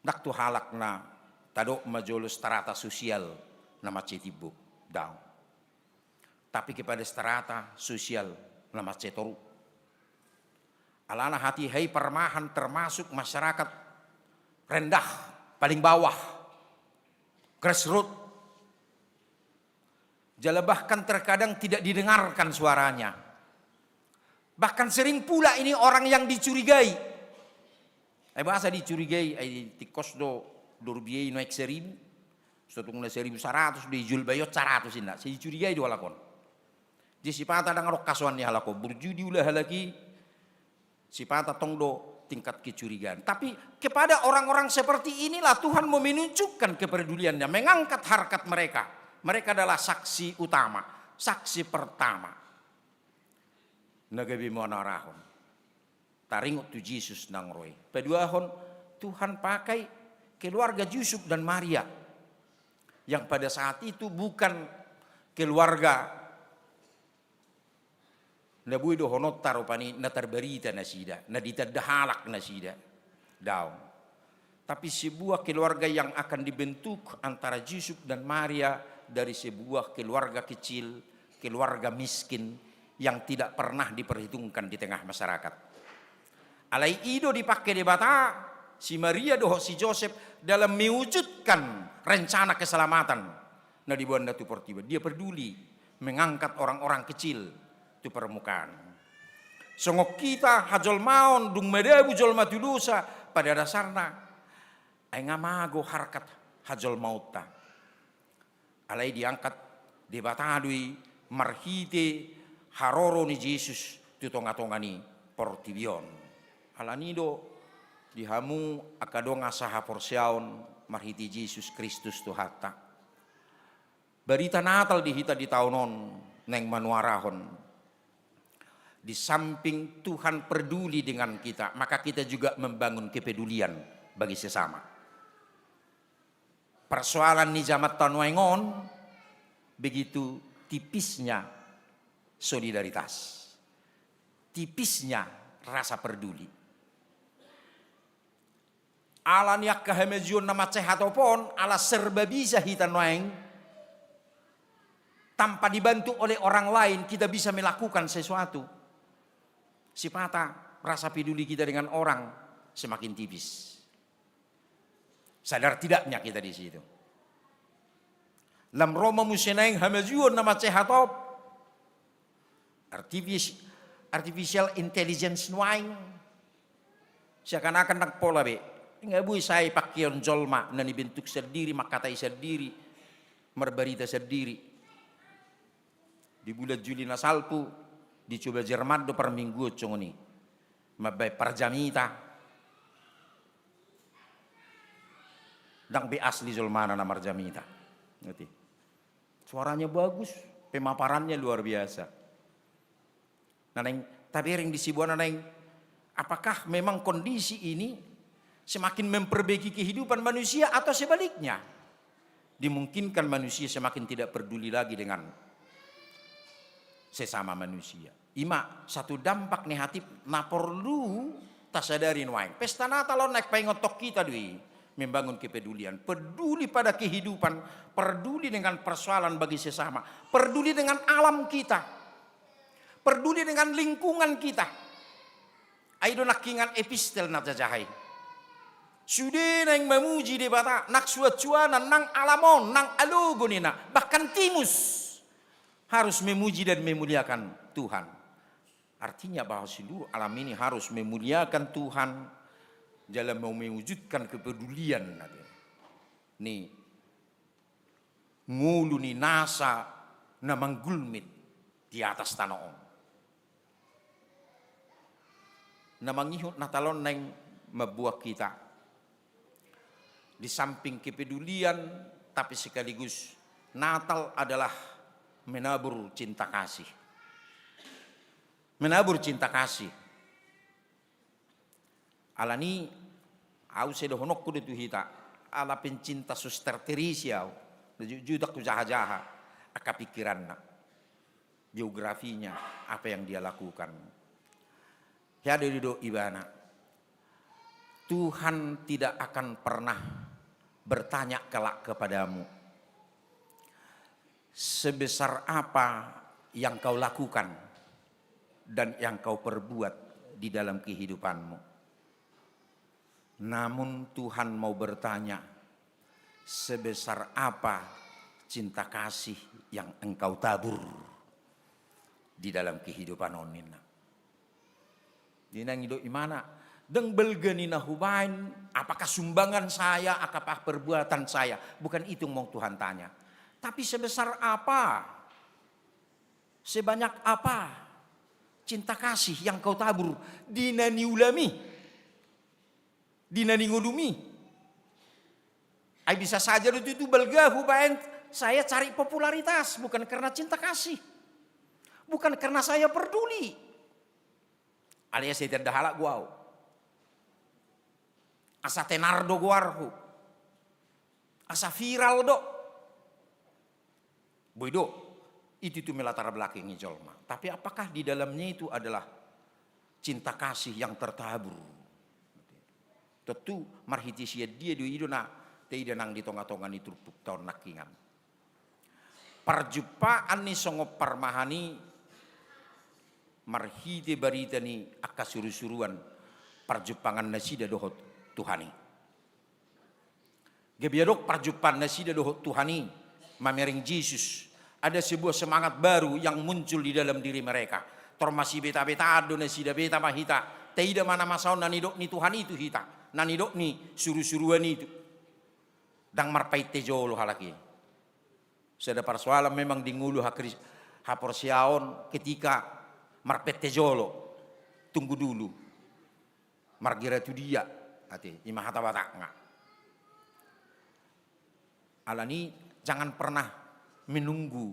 Ndang tu halak na tadok ma jolo strata sosial na mansai timbo, daong. Tapi kepada strata sosial na mansai toru. Alana hatiha i parmahan termasuk masyarakat rendah, paling bawah, grassroot. Jala bahkan terkadang tidak didengarkan suaranya. Bahkan sering pula ini orang yang dicurigai. Ai boasa dicurigai, ai tingkos do dorbi i nuaeng seribu, so tung na seribu saratus do, dijulbai on saratus inna, sai dicurigai do halak on. Jadi sipata ndang adong hasoan ni halak on, burju diula halak i, sipata tong do tingkat kecurigaan. Tapi kepada orang-orang seperti inilah Tuhan mau menunjukkan kepeduliannya, mengangkat harkat mereka. Mereka adalah saksi utama, saksi pertama. Na gabe manorahon. Taringot tu Jesus naung ro i. Paduahon, Tuhan pakai keluarga Yusuf dan Maria, yang pada saat itu bukan keluarga na boi dohononta rupani na tarbarita nasida, na ditanda halak nasida. Daong. Tapi sebuah keluarga yang akan dibentuk antara Yusuf dan Maria dari sebuah keluarga kecil, keluarga miskin yang tidak pernah diperhitungkan di tengah masyarakat. Alai i do dipake Debata si Maria dohot si Josep dalam mewujudkan rencana keselamatan na diboanna tu portibi on. Dia peduli mengangkat orang-orang kecil tu permukaan. Songon hita hajolmaon, dung madabu jolma tu dosa, pada dasarna ai nga mago harkat hajolmaonta. Alai diangkat Debata do i marhite haroro ni Jesus tu tonga-tonga ni portibi on. Alani do di hamu angka dongan sahaporseaon marhite Jesus Kristus Tuhanta. Barita Natal di hita di taon on naeng manuarahon. Di samping Tuhan peduli dengan kita, maka kita juga membangun kepedulian bagi sesama. Persoalan ni zamanta nuaeng on, begitu tipisnya solidaritas, tipisnya rasa peduli. Ala ni angka hamajuon na mansai hatop on, ala serba bisa hita nuaeng, tanpa dibantu oleh orang lain, kita bisa melakukan sesuatu. Sipata rasa peduli kita dengan orang semakin tipis. Sadar tidaknya kita di situ. Lam ro ma muse naeng hamajuon na mansai hatop. Artifici-, artificial intelligence nuaeng. Seakan-akan ndang pola be. Nga boi sai pangkeon jolma na nibentuk sandiri, mangkatai sandiri, marbarita sandiri. Di bulan Juli na salpu, dicoba Jerman do parmingguon songon i. Mambaen parjamita. Ndang be asli jolmana na marjamita. Ngerti? Suaranya bagus, pemaparannya luar biasa. Nah, naeng tabereng di sibuana naeng, apakah memang kondisi ini semakin memperbaiki kehidupan manusia atau sebaliknya? Dimungkinkan manusia semakin tidak peduli lagi dengan sesama manusia. I ma satu dampak negatif na porlu tasadari nuaeng. Pesta Natal on naeng paingothon hita do i membangun kepedulian, peduli pada kehidupan, peduli dengan persoalan bagi sesama, peduli dengan alam kita, peduli dengan lingkungan kita. Ai do nangkiningan epistel na tajaha i. Sude naeng mamuji Debata, nang suansuanan, nang alam on, nang alogo ninna, bahkan timus harus memuji dan memuliakan Tuhan. Artinya bahwa seluruh alam ini harus memuliakan Tuhan, jala mau mewujudkan kepedulian, na, ni ngolu ni nasa na manggulmit di atas tano on. Na mangihut Natal on naeng mambuat hita di samping kepedulian, tapi sekaligus Natal adalah menabur cinta kasih. Menabur cinta kasih. Alani, au sai dohononku do tu hita, ala pencinta Suster Teresia au. Jutak hujaha-jaha angka pikiranna, biografinya, apa yang dia lakukan. Hea do didok ibana, Tuhan tidak akan pernah bertanya kelak kepadamu, sebesar apa yang kau lakukan dan yang kau perbuat di dalam kehidupanmu. Namun Tuhan mau bertanya, sebesar apa cinta kasih yang engkau tabur di dalam kehidupan on, ninna. Di na nidok ibana, Ndang balga ni na hubaen, apakah sumbangan saya, apakah perbuatan saya. Bukan itu yang mau Tuhan tanya. Tapi sebesar apa, sebanyak apa cinta kasih yang kau tabur di na niulami, di na ningolumi. Ai bisa saja do tutu balga hubaen, saya cari popularitas, bukan karena cinta kasih. Bukan karena saya peduli. Alai asa ditanda halak do au. Asa tenar do goarhu. Asa viral do. Boi do. Itu tu melatar belakangi jolma. Tapi apakah di dalamnya itu adalah cinta kasih yang tertabur? Tontu marhite sian dia do i do na taida nang di tonga-tonga ni turpukta on nangkiningan. Parjumpaan ni songon parmahan i marhite barita ni angka surusuruan parjumpangan nasida dohot Tuhan i. Gabe adong parjumpaan nasida dohot Tuhan i, mamereng Jesus. Ada sebuah semangat baru yang muncul di dalam diri mereka. Tor masibeta-betaan do nasida, beta ma hita. Taida ma na masa on na nidok ni Tuhan i tu hita, na nidok ni surusuruan i tu. Ndang marpainte jolo halak i. Sada parsoalan memang di ngolu hakri-, haporseaon ketika marpainte jolo. Tunggu dulu. Margira tu dia, ate, i ma hata Batakna. Alani, jangan pernah menunggu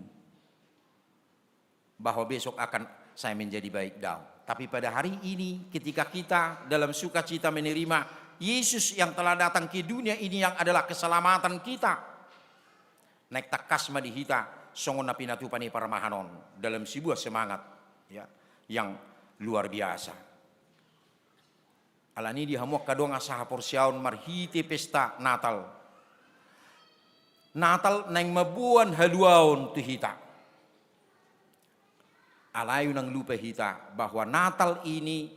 bahwa besok akan saya menjadi baik, daong. Tapi pada hari ini, ketika kita dalam sukacita menerima Yesus yang telah datang ke dunia ini, yang adalah keselamatan kita, naeng tangkas ma di hita songon na pinatupa ni parmahan on dalam sebuah semangat, ya, yang luar biasa. Alani di hamu angka dongan sahaporseaon, marhite pesta Natal, Natal naeng mamboan haluaon tu hita. Alai unang lupa hita bahwa Natal ini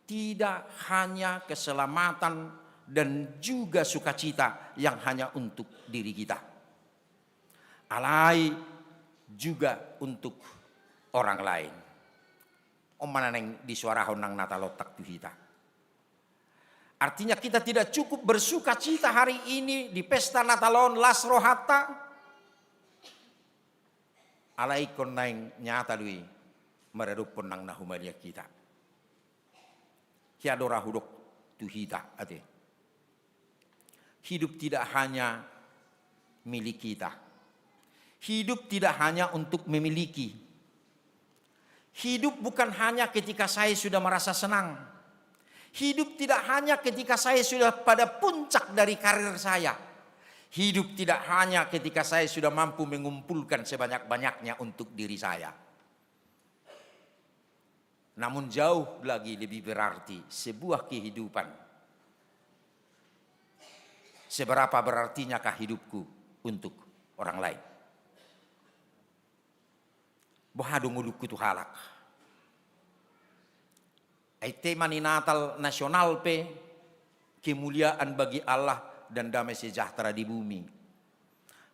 tidak hanya keselamatan dan juga sukacita yang hanya untuk diri kita, alai juga untuk orang lain. On ma na naeng disuarahon nang Natal on tu hita. Artinya, kita tidak cukup bersukacita hari ini di pesta Natal on, las rohanta, alai ingkon naeng nyata do i maradophon nang na humaliang hita. Hea do ra hudok tu hita, ate. Hidup tidak hanya milik kita. Hidup tidak hanya untuk memiliki. Hidup bukan hanya ketika saya sudah merasa senang. Hidup tidak hanya ketika saya sudah pada puncak dari karir saya. Hidup tidak hanya ketika saya sudah mampu mengumpulkan sebanyak-banyaknya untuk diri saya. Namun jauh lagi lebih berarti sebuah kehidupan. Seberapa berartinyakah hidupku untuk orang lain? Boha do ngolungku tu halak? Ai tema ni Natal nasional pe, kemuliaan bagi Allah dan damai sejahtera di bumi.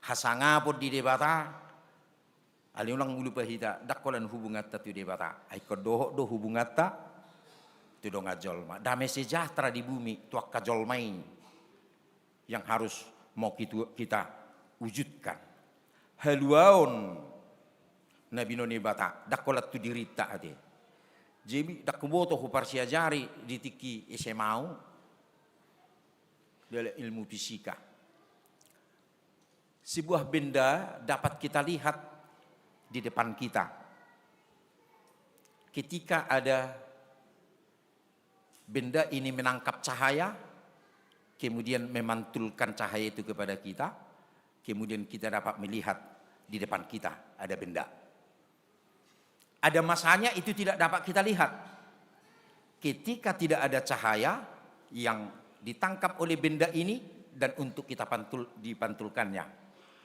Hasangapon di Debata. Alai unang lupa hita, ndang holan hubunganta tu Debata, ai ingkon dohot do hubunganta tu dongan jolma. Damai sejahtera di bumi tu angka jolma i yang harus mau kitu-, kita wujudkan. Haluaon na binoan ni Debata, ndang holan tu dirinta, ate. Jadi ndang huboto, huparsiajari di tingki S M A au, dalam ilmu fisika. Sebuah benda dapat kita lihat di depan kita. Ketika ada benda ini menangkap cahaya, kemudian memantulkan cahaya itu kepada kita, kemudian kita dapat melihat di depan kita ada benda. Ada masanya itu tidak dapat kita lihat. Ketika tidak ada cahaya yang ditangkap oleh benda ini dan untuk kita pantul, dipantulkannya,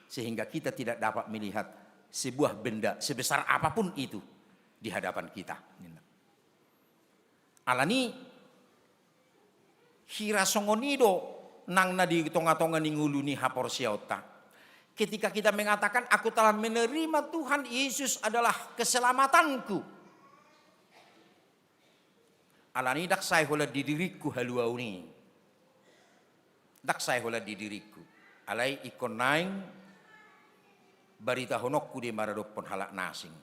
sehingga kita tidak dapat melihat sebuah benda sebesar apapun itu di hadapan kita. Alani, hira songon i do nang na di tonga-tonga ni ngolu ni haporseaonta. Ketika kita mengatakan, "Aku telah menerima Tuhan Yesus adalah keselamatanku." Alani ndang sai holan di diringku haluaon i. Ndang sai holan di diringku. Alai ingkon naeng baritahononku do i maradophon halak na asing.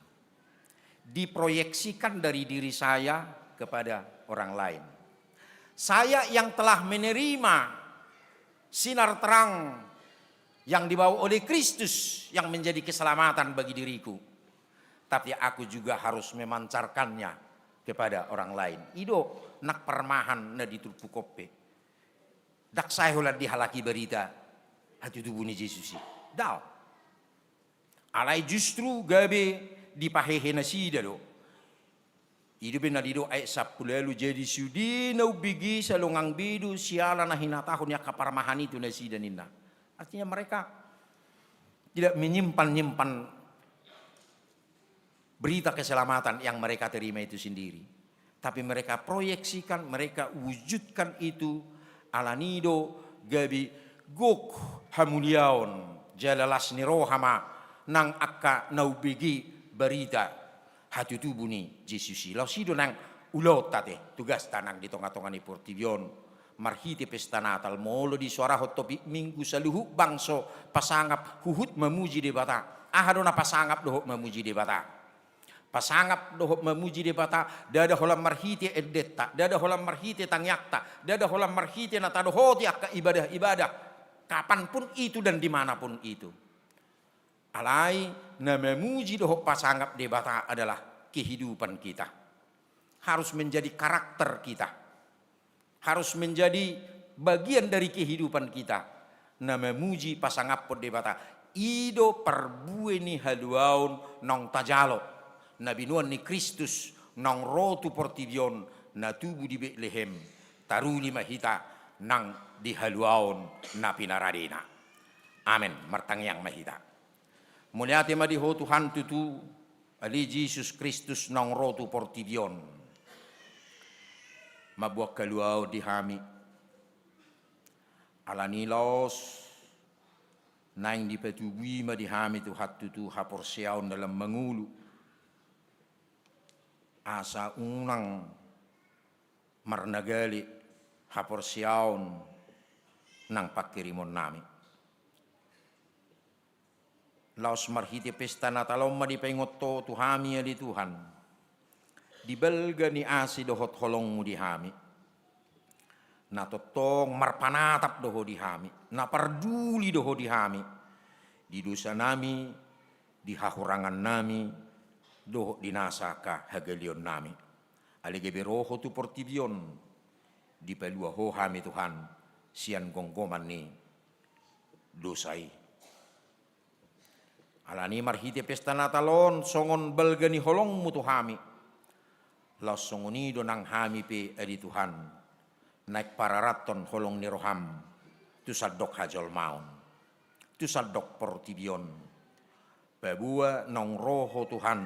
Diproyeksikan dari diri saya kepada orang lain. Saya yang telah menerima sinar terang yang dibawa oleh Kristus yang menjadi keselamatan bagi diriku. Tapi aku juga harus memancarkannya kepada orang lain. I do nang parmahan na di turpuk on pe. Ndang sai holan di halak i barita hatutubu ni Jesus i. Daong. Alai justru gabe dipahehe nasida do. I do pe na didok ayat sampulu ualu, jadi sude na umbege i salongang be do siala na hinatahon ni angka parmahan i tu nasida ninna. Artinya mereka tidak menyimpan-nyimpan berita keselamatan yang mereka terima itu sendiri. Tapi mereka proyeksikan, mereka wujudkan itu, alani do gabe gok hamuliaon, jala las ni roha ma nang angka na umbege barita hatutubu ni Jesus i. Laos i do nang ulaonta ate, tugasta nang di tonga-tonga ni portibi on. Marhite pesta Natal, molo disoarahon topik Minggu, saluhut bangso pasangap huhut mamuji Debata. Aha do na pasangap dohot mamuji Debata? Pasangap dohot mamuji Debata, ndada holan marhite endenta, ndada holan marhite tangiangta, ndada holan marhite na tadohoti angka ibadah-ibadah, kapanpun itu dan dimanapun itu. Alai na mamuji dohot pasangap Debata adalah kehidupan kita. Harus menjadi karakter kita. Harus menjadi bagian dari kehidupan kita. Na mamuji pasangaphon Debata. I do parbue ni haluaon naung tajalo, na binoan ni Kristus naung ro tu portibi on, na tubu di Betlehem. Taruli ma hita nang di haluaon na pinaradena. Amen. Martangiang ma hita. Mauliate ma di Ho Tuhan tutu, ale Jesus Kristus naung ro tu portibi on mamboan haluaon di hami. Alani laos naeng dipatubu i ma di hami Tuhan tutu haporseaon dalan mangolu, asa unang marnagale haporseaon nang panghirimonnami. Laos marhite pesta Natal on ma dipaingot Ho tu hami ale Tuhan, di balga ni asi dohot holongmu di hami, na tongtong marpanatap do Ho di hami, na parduli do Ho di hami, di dosanami, di hahurangannami, dohot di nasa angka hagaleonnami. Alai gabe ro Ho tu portibi on, dipalua Ho hami Tuhan sian gomgoman ni dosa i. Alani marhite pesta Natal on songon balga ni holongmu tu hami, laos songon i do nang hami pe ale Tuhan, naeng pararathon holong ni roham tu sandok hajolmaon, tu sandok portibi on. Paboa naung ro Ho Tuhan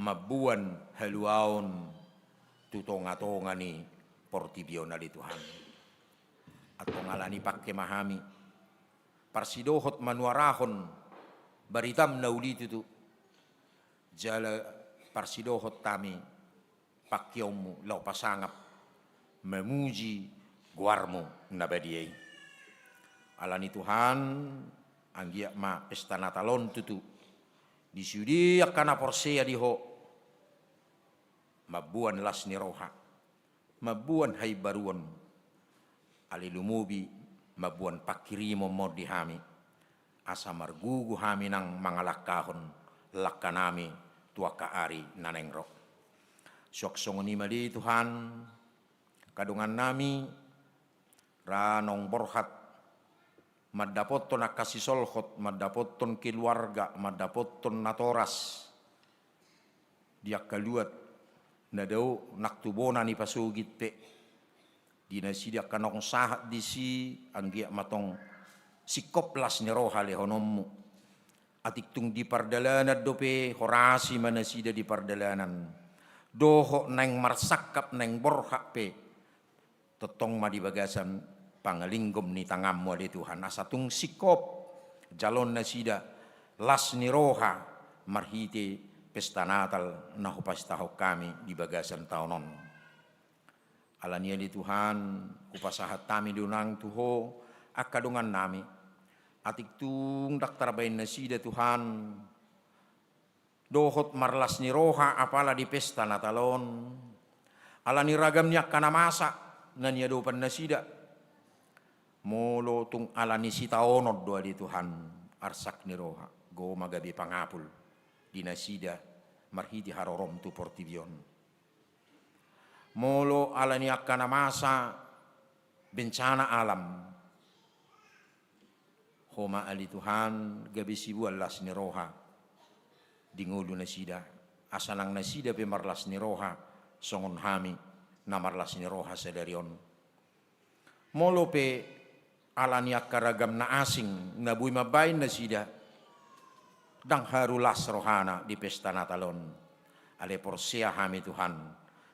mamboan haluaon tu tonga-tonga ni portibi on ale Tuhan. Antong alani pangke ma hami parsidohot manuarahon baritam na uli tutu, jala parsidohot hami pangkeonmu laho pasangap mamuji goarmu na badia i. Alani Tuhan, anggiat ma pesta Natal on tutu di sude angka na porsea di Ho mamboan las ni roha, mamboan haimbaruon, alai lumobi mamboan panghirimon ma on di hami, asa margogo hami nang mangalangkahon langkanami tu angka ari na naeng ro. Suang songon i ma di Tuhan, angka dongannami ra naung borhat mandapothon angka sisolhot, mandapothon keluarga, mandapothon natoras di angka luat na dao nang tu bona ni pasogit pe. Di nasida angka naung sahat disi, anggiat ma tong singkop las ni roha lehononmu. Atik tung di pardalanan dope, horasi ma nasida di pardalanan. Dohot naeng marsangkap, naeng borhat pe, tongtong ma di bagasan pangalinggom ni tanganmu ale Tuhan, asa tung singkop jaloon nasida las ni roha marhite pesta Natal na hupastahon hami di bagasan taon on. Alani i ale Tuhan, hupasahat hami do nang tu Ho angka dongannami. Atik tung ndang tarbaen nasida Tuhan, dohot marlas ni roha apala di pesta Natal on. Alani ragam ni angka na masa na niadopan nasida. Molo tung alani sitaonon do ale Tuhan, arsak ni roha, gogo ma gabe pangapul di nasida marhite harorom tu portibi on. Molo alani angka na masa bencana alam, Ho ma ale Tuhan gabe siboan las ni roha di ngolu nasida, asa nang nasida pe marlas ni roha songon hami na marlas ni roha sadari on. Molo pe alani angka ragam na asing na boi mambaen nasida, ndang haru las rohana di pesta Natal on. Alai porsea hami Tuhan,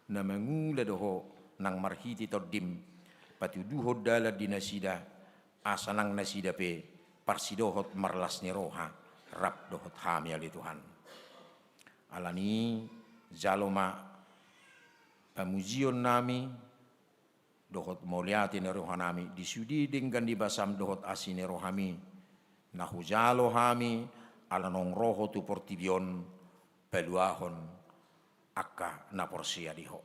na mangula do Ho nang marhite Tondim patuduhon dalan di nasida, asa nang nasida pe parsidohot marlas ni roha rap dohot hami ale Tuhan. Alani i jalo ma pamujionnami dohot mauliate ni rohanami di sude denggan ni basam dohot asi ni rohami, na hujalo hami ala naung ro Ho tu portibi on paluahon angka na porsea di Ho.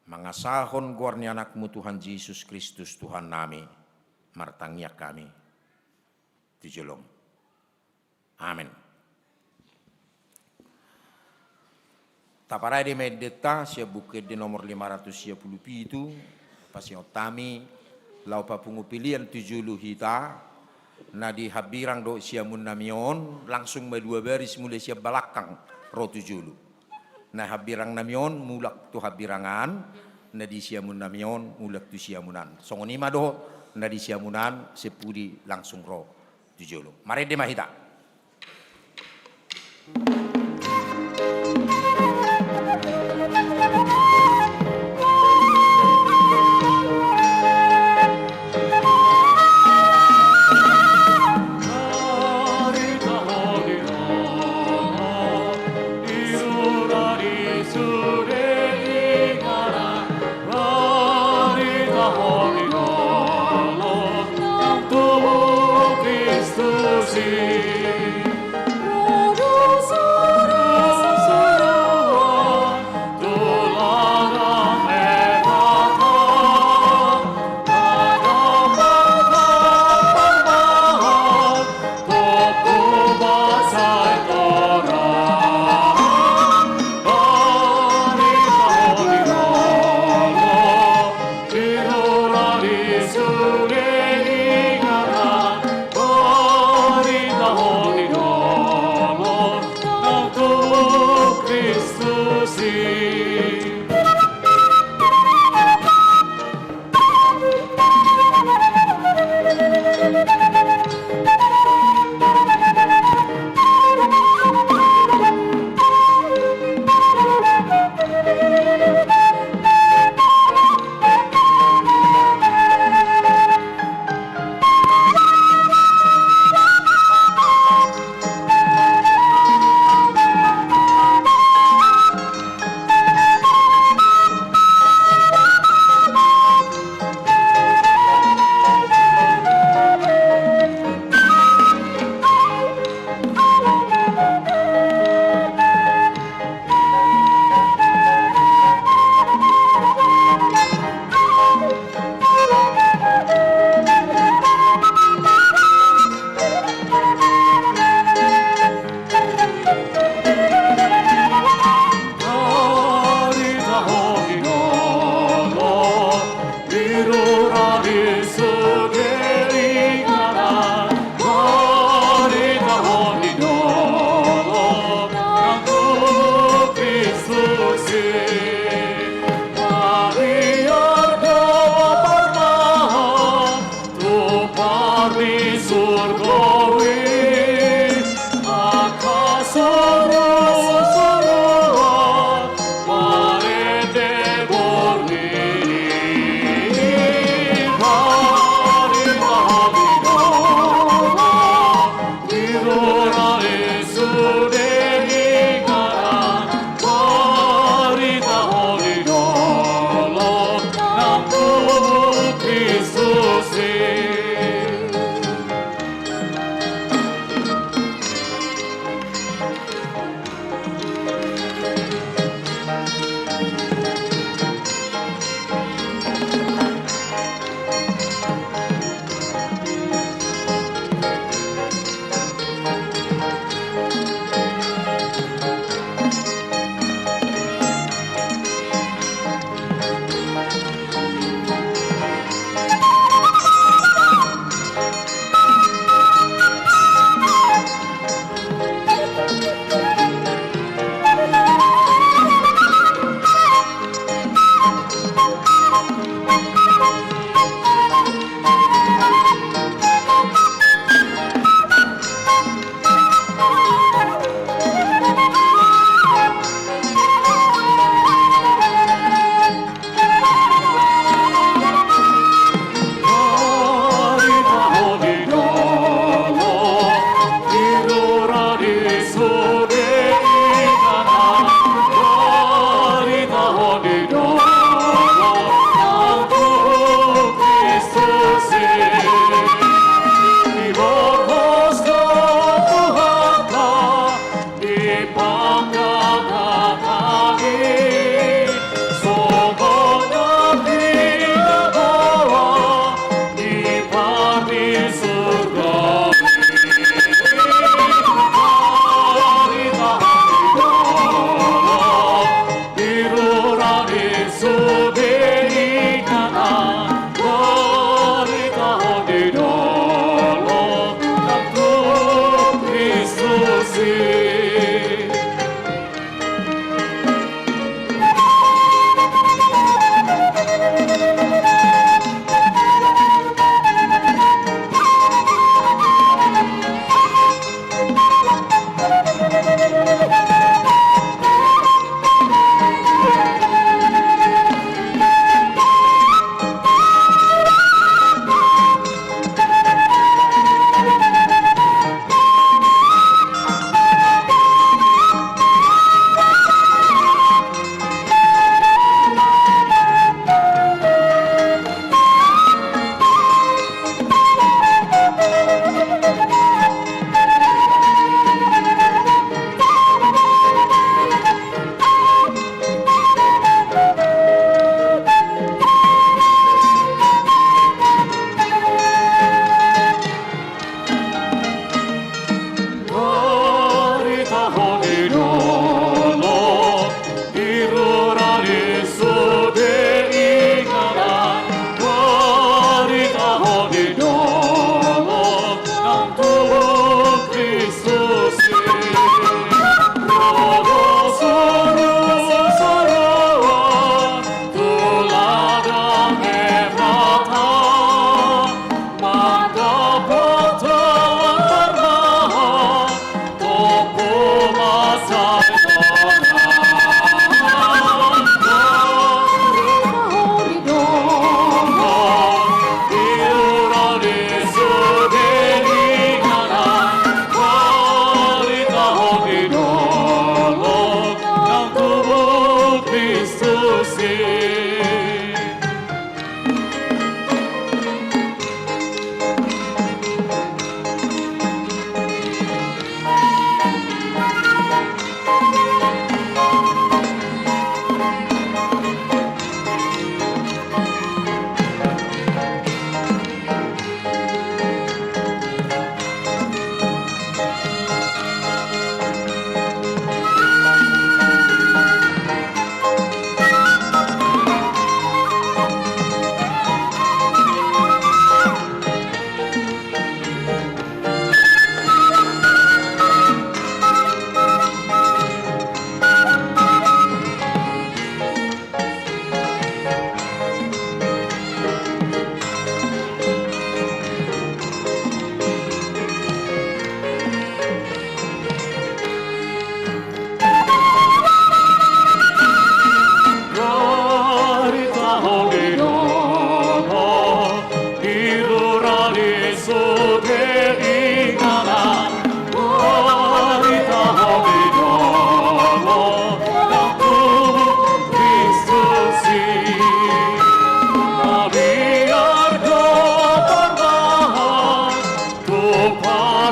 Mangasahon goar ni AnakMu Tuhan Jesus Kristus Tuhannami, martangiang hami tu jolom. Amen. Taparade ma endenta sian Buku Ende nomor lima ratus sia pulu pitu, pasingot hami, laho papungu pelean tu jolo hita, na di hambirang dohot siamun nami on, langsung ma dua baris mulai sian balakang ro tu jolo. Na hambirang nami on mulak tu hambirang an, na di siamun nami on mulak tu siamun an. Songon i ma dohot na di siamun an, sempudi langsung ro tu jolo. Marende ma hita.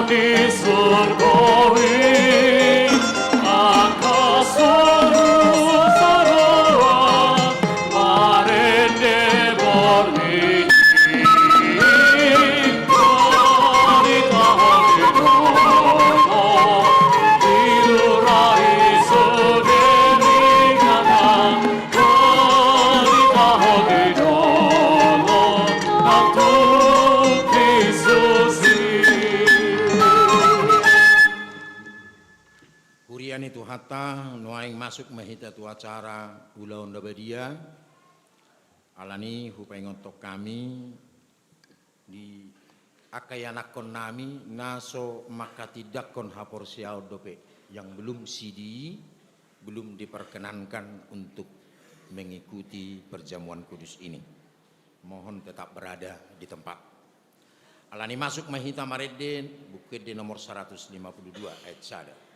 Di surgo i angka solu saroa marende borngin i. Di taon i dohot di lura i sude ninna. Huria ni Tuhanta, nuaeng masuk ma hita tu acara ulaon na badia. Alani hupaingothon hami di angka ianakhon nami na so manghatindanghon haporseaon dope, yang belum sidii, belum diperkenankan untuk mengikuti perjamuan kudus ini. Mohon tetap berada di tempat. Alani masuk ma hita marende, Buku Ende nomor seratus lima puluh dua ayat sada.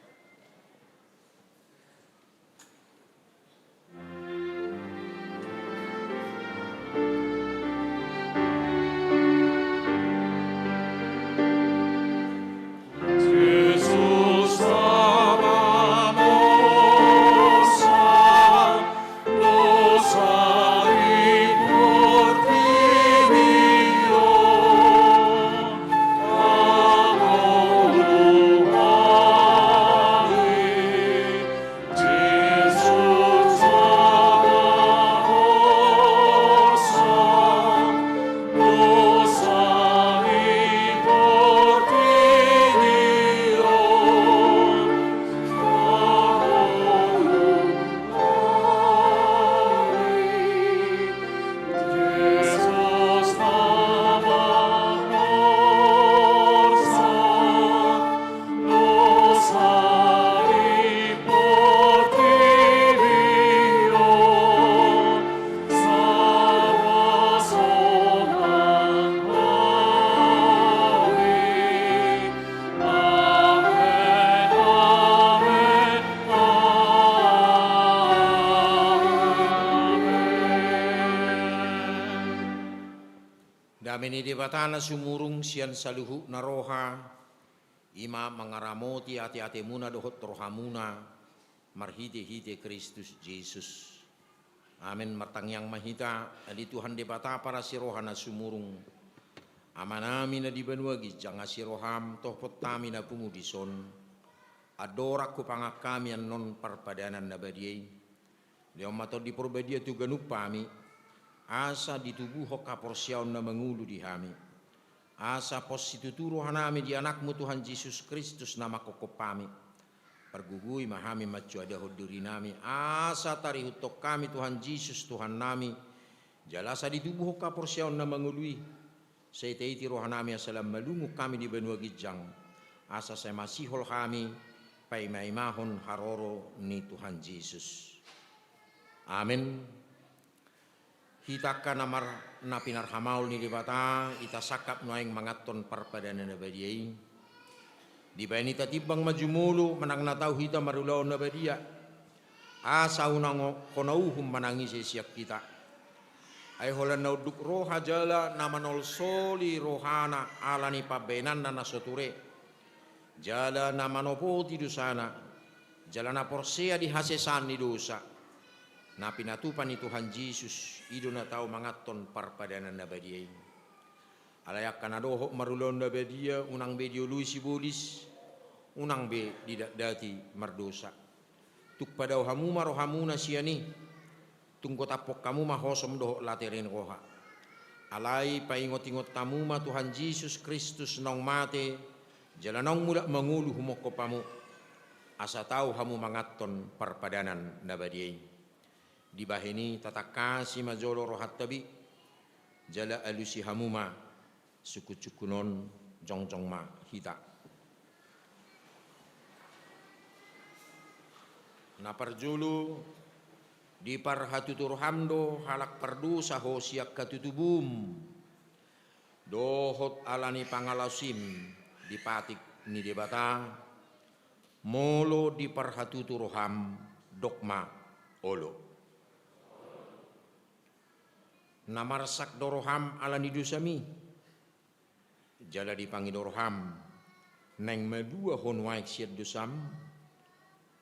Dame ni Debata na sumurung sian saluhutna roha, i ma mangaramoti ateatemuna dohot rohamuna, marhitehite Kristus Jesus. Amen. Martangiang ma hita. Ale Tuhan Debata parasi roha na sumurung, Amanami na di banua ginjang, asi roham, tohopon hami na pungu dison. Andorang hupangan hami annon parpadanan na badia i, lehon ma Tondi Porbadia tu ganup hami, asa ditubuhon haporseaon na mangolu di hami. Asa pos situtu rohanami di Anakmu Tuhan Jesus Kristus na manghophop hami. Pargogoi ma hami mansoadahon dirinami, asa tarihuthon hami Tuhan Jesus Tuhannami, jala asa ditubuhon haporseaon na mangolu i. Sai taiti rohanami asa lam malungun hami di banua ginjang, asa sai masihol hami paimaimahon haroro ni Tuhan Jesus. Amen. Hita angka na mar-, na pinarhamaol ni Debata, hita sangkap nuaeng manganhon parpadanan na badia i. Dibahen hita timbang ma jumolo manang na tau hita marulaon na badia, asa unang ho-, hona uhum manang ise sian hita. Ai holan na unduk roha jala na manolsoli rohana ala ni pambahenanna na so ture, jala na manopoti dosana, jala na porsea di hasesaan ni dosa, na pinatupa ni Tuhan Jesus, i do na tau manganhon parpadanan na badia i. Alai angka na dohot marulaon na badia, unang be dioloi sibolis, unang be didatdati mardosa. Tung padao hamu ma rohamuna sian i, tung gotaphon hamu ma hosom dohot laterean roha. Alai paingotingot hamu ma Tuhan Jesus Kristus naung mate, jala naung mulak mangolu humophop hamu, asa tau hamu manganhon parpadanan na badia i. Dibahen i tatangkasi ma jolo rohanta be, jala alusi hamu ma sungkunsungkun on. Jongjong ma hita. Na parjolo, diparhatutu roham do halak pardosa ho sian hatutubum, dohot ala ni pangalaosim di patik ni Debata, molo diparhatutu roham, dok ma olo. Na marsak do roham ala ni dosami, jala dipangido roham, Naeng malua ho nuaeng sian dosam,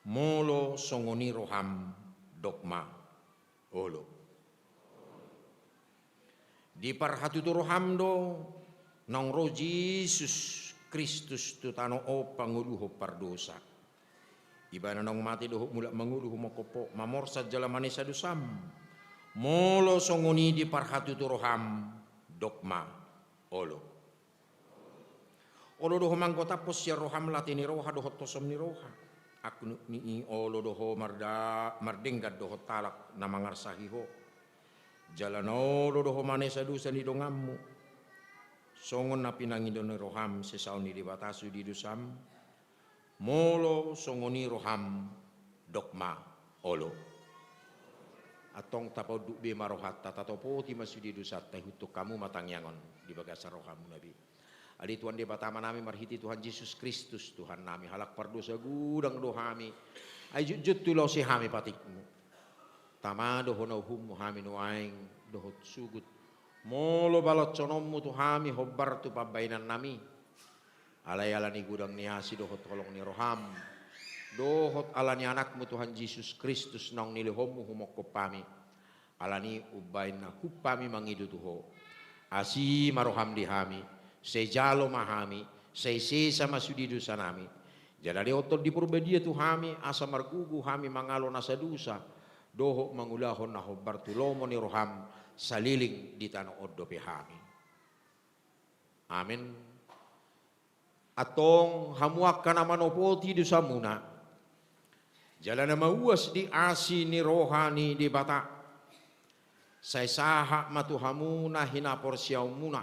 molo songon i roham, dok ma: Olo. Diparhatutu roham do naung ro Jesus Kristus tu tano on pangoluhon pardosa. Ibana naung mate dohot mulak mangolu humongkop ho, mamorsan jala manesa dosam. Molo songon i diparhatutu roham, dok ma: Olo. Olo do ho manggotaphon sian roham late ni roha dohot hosom ni roha. Angkup ni i olo do ho marda-, mardenggan dohot halak na mangarsahi ho. Jala na olo do ho manesa dosa ni donganmu. Songon na pinangido ni roham sesaon ni Debata sude dosam. Molo songon i roham, dok ma: Olo. Antong tapaunduk be ma rohanta, tatopoti ma sude dosanta, ihuthon hamu ma tangiangon di bagasan rohamuna be. Ale Tuhan Debata Amanami, marhite Tuhan Jesus Kristus Tuhannami, halak pardosa godang do hami. Ai jotjot tu laos i hami patikmu. Tama do ho na uhummu hami nuaeng dohot sugut. Molo balashononmu tu hami hombar tu pambahenannami. Alai ala ni godang ni asi dohot holong ni roham, dohot ala ni Anakmu Tuhan Jesus Kristus naung nilehonmu humongkop hami. Ala ni i umbahen na humhami mangido tu ho. Asi ma roham di hami, sai jalo ma hami, sai sesa ma sude dosanami. Jala lehonon di Porbadia tu hami, asa margogo hami mangalo nasa dosa, dohot mangulahon na hombar tu lomo ni roham, saleleng di tano on dope hami. Amen. Antong hamu angka na manopoti dosamuna, jala na mauas di asi ni roha ni Debata, sai sahat ma tu hamu na hinaporseaonmuna.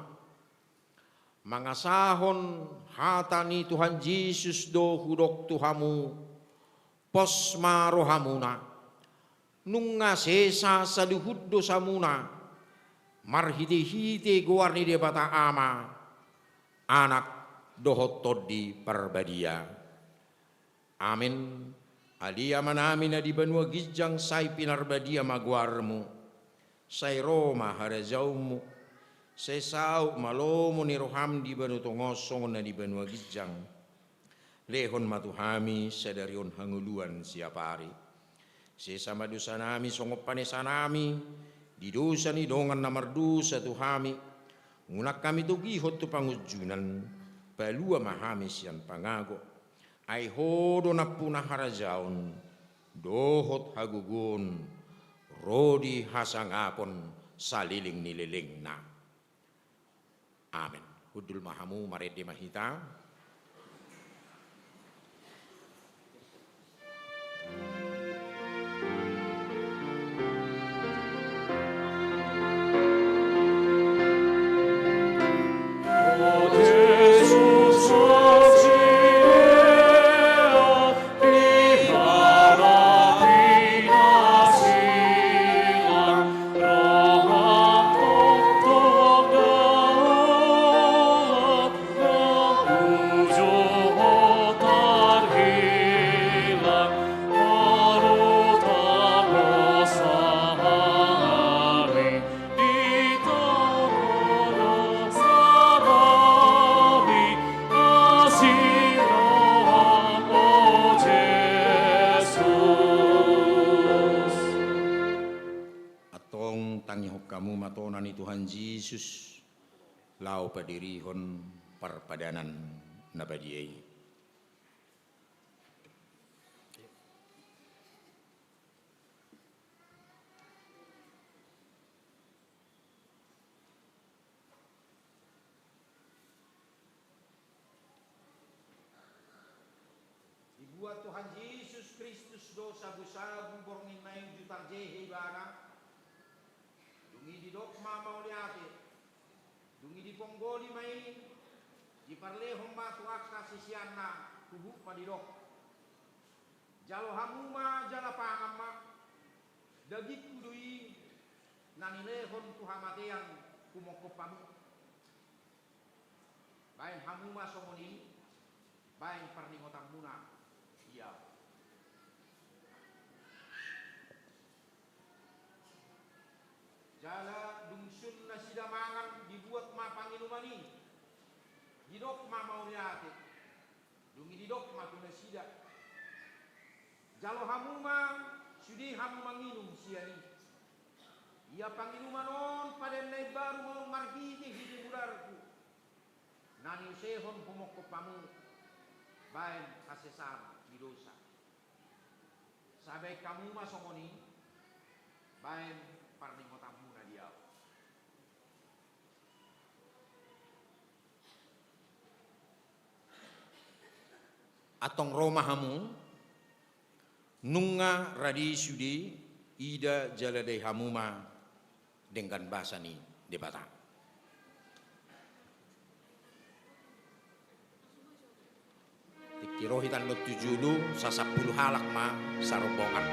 Mangasahon hata ni Tuhan Jesus do hudok tu hamu, pos ma rohamuna. Nunga sesa saluhut dosamuna, marhitehite goar ni Debata Ama, Anak, dohot Tondi Parbadia. Amen. Ale Amanami na di banua ginjang, sai pinarbadia ma goarmu. Sai ro ma harajaonmu. Sai saut ma lomo ni roham di banua tonga on songon na di banua ginjang. Lehon ma tu hami sadari on hangoluan siapari. Sesa ma dosanami songon panesanami di dosa ni dongan na mardosa tu hami. Unang hami togihon tu pangunjunan, palua ma hami sian pangago. Ai ho do nampuna harajaon dohot hagogoon, ro di hasangapon saleleng ni lelengna. Amen. Hundul ma hamu, marende ma hita. Antong tangihon hamu ma tona ni Tuhan Jesus, laho padirihon parpadanan na badia i. Dibuat Tuhan Jesus Kristus do sagusagu borngin na i uju tarjehe ibana. Dung i didok ma mauliate. Dung i diponggoli ma i, diparlehon ma tu angka siseanna, huhut ma didok: Jalo hamu ma jala pangan ma, dagingku do i na nilehon tu hamatean humongkop hamu. Baen hamu ma songon i, baen parningotanmuna ia. Jala dung sun nasida mangan, dibuat ma panginuman i, didok ma mauliate. Didok ma tu nasida: Jalo hamu ma, sude hamu manginum sian i. Ia panginuman on padan na imbaru ma on marhitehite mudar-Ku, na niusehon humongkop hamu baen hasesaan ni dosa. Sai baen hamu ma songon i baen parningotanmuna di Ahu. Antong ro ma hamu, nunga rade sude, ida jala dai hamu ma denggan basa ni Debata. Tingki ro hita on tu jolo, sasampulu halak ma sarombongan.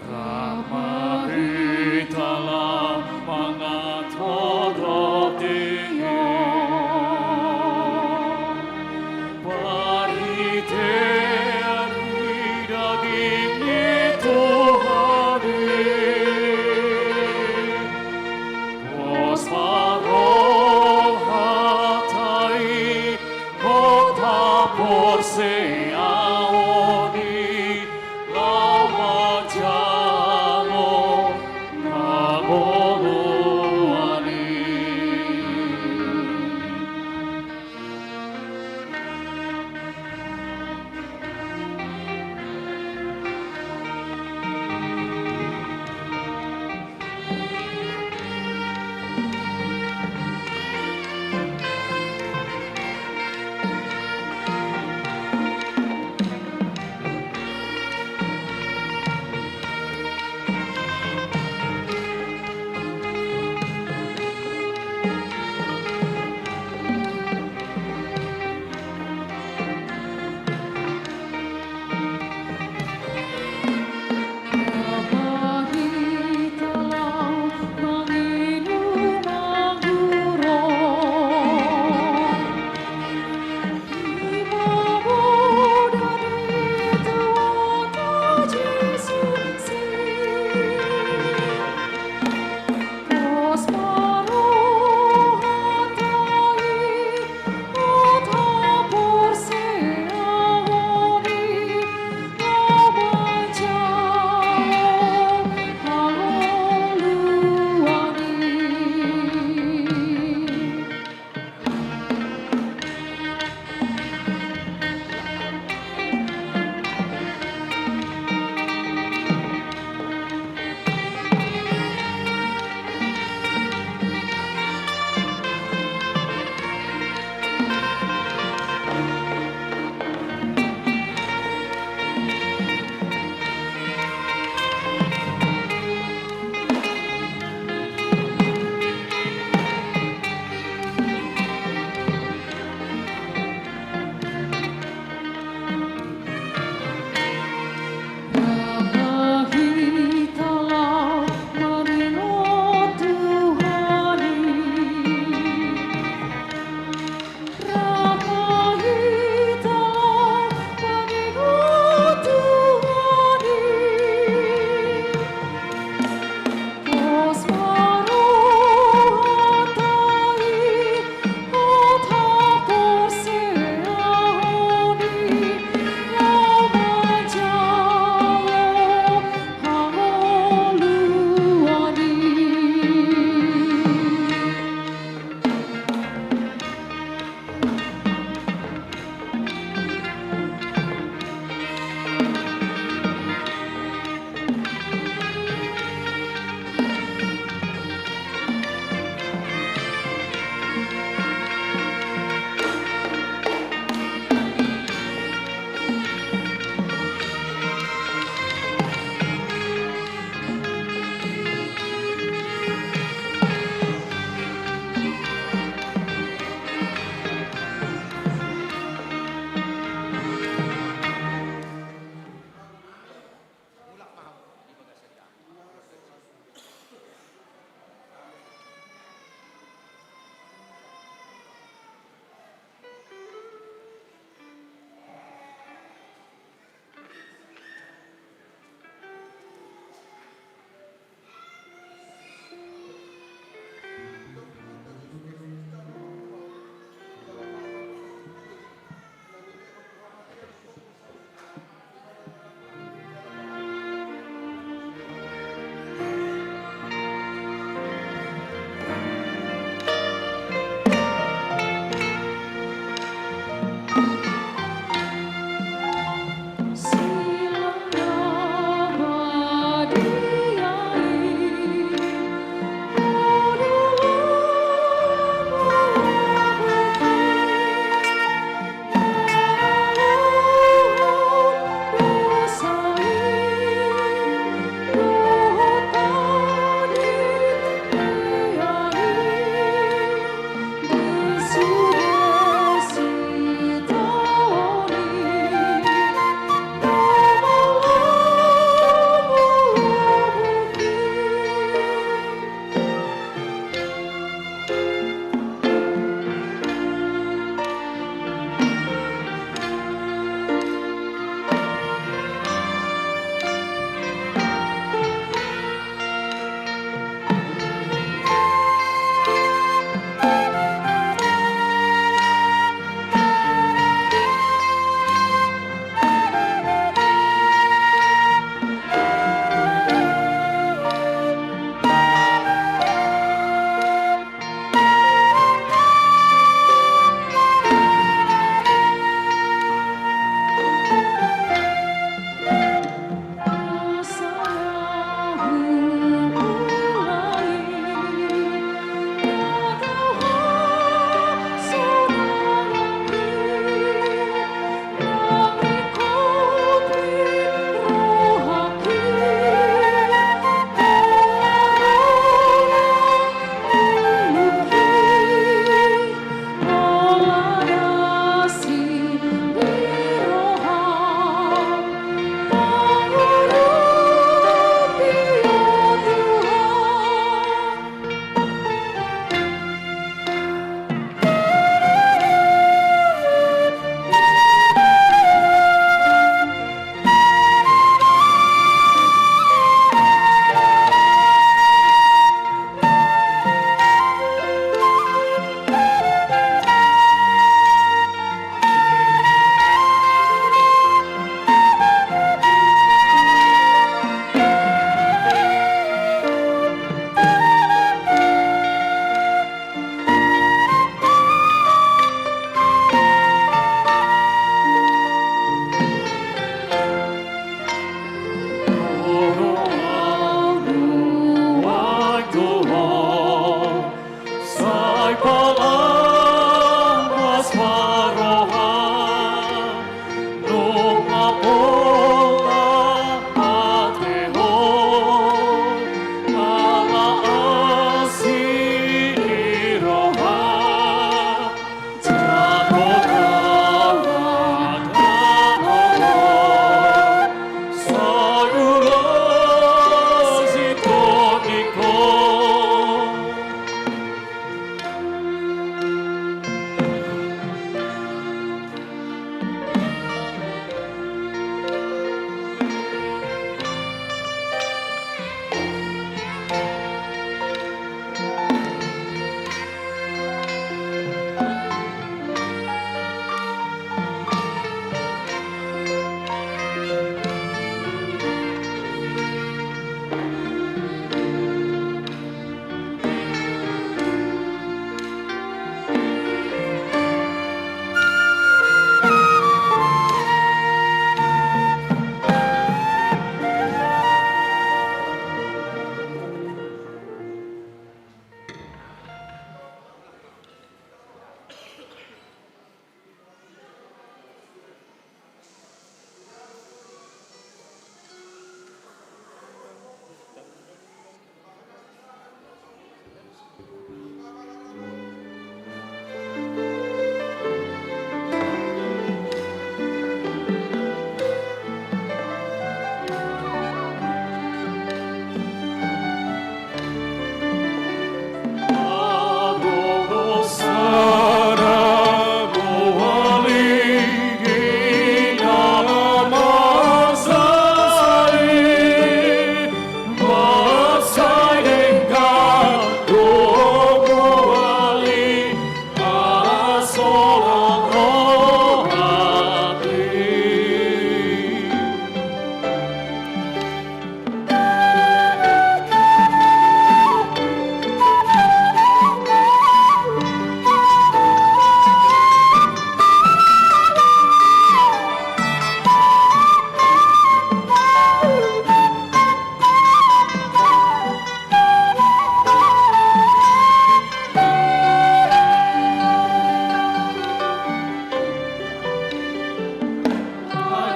Rap ma hita laho mangan tu roti on, parhitean ni daging ni Tuhan i.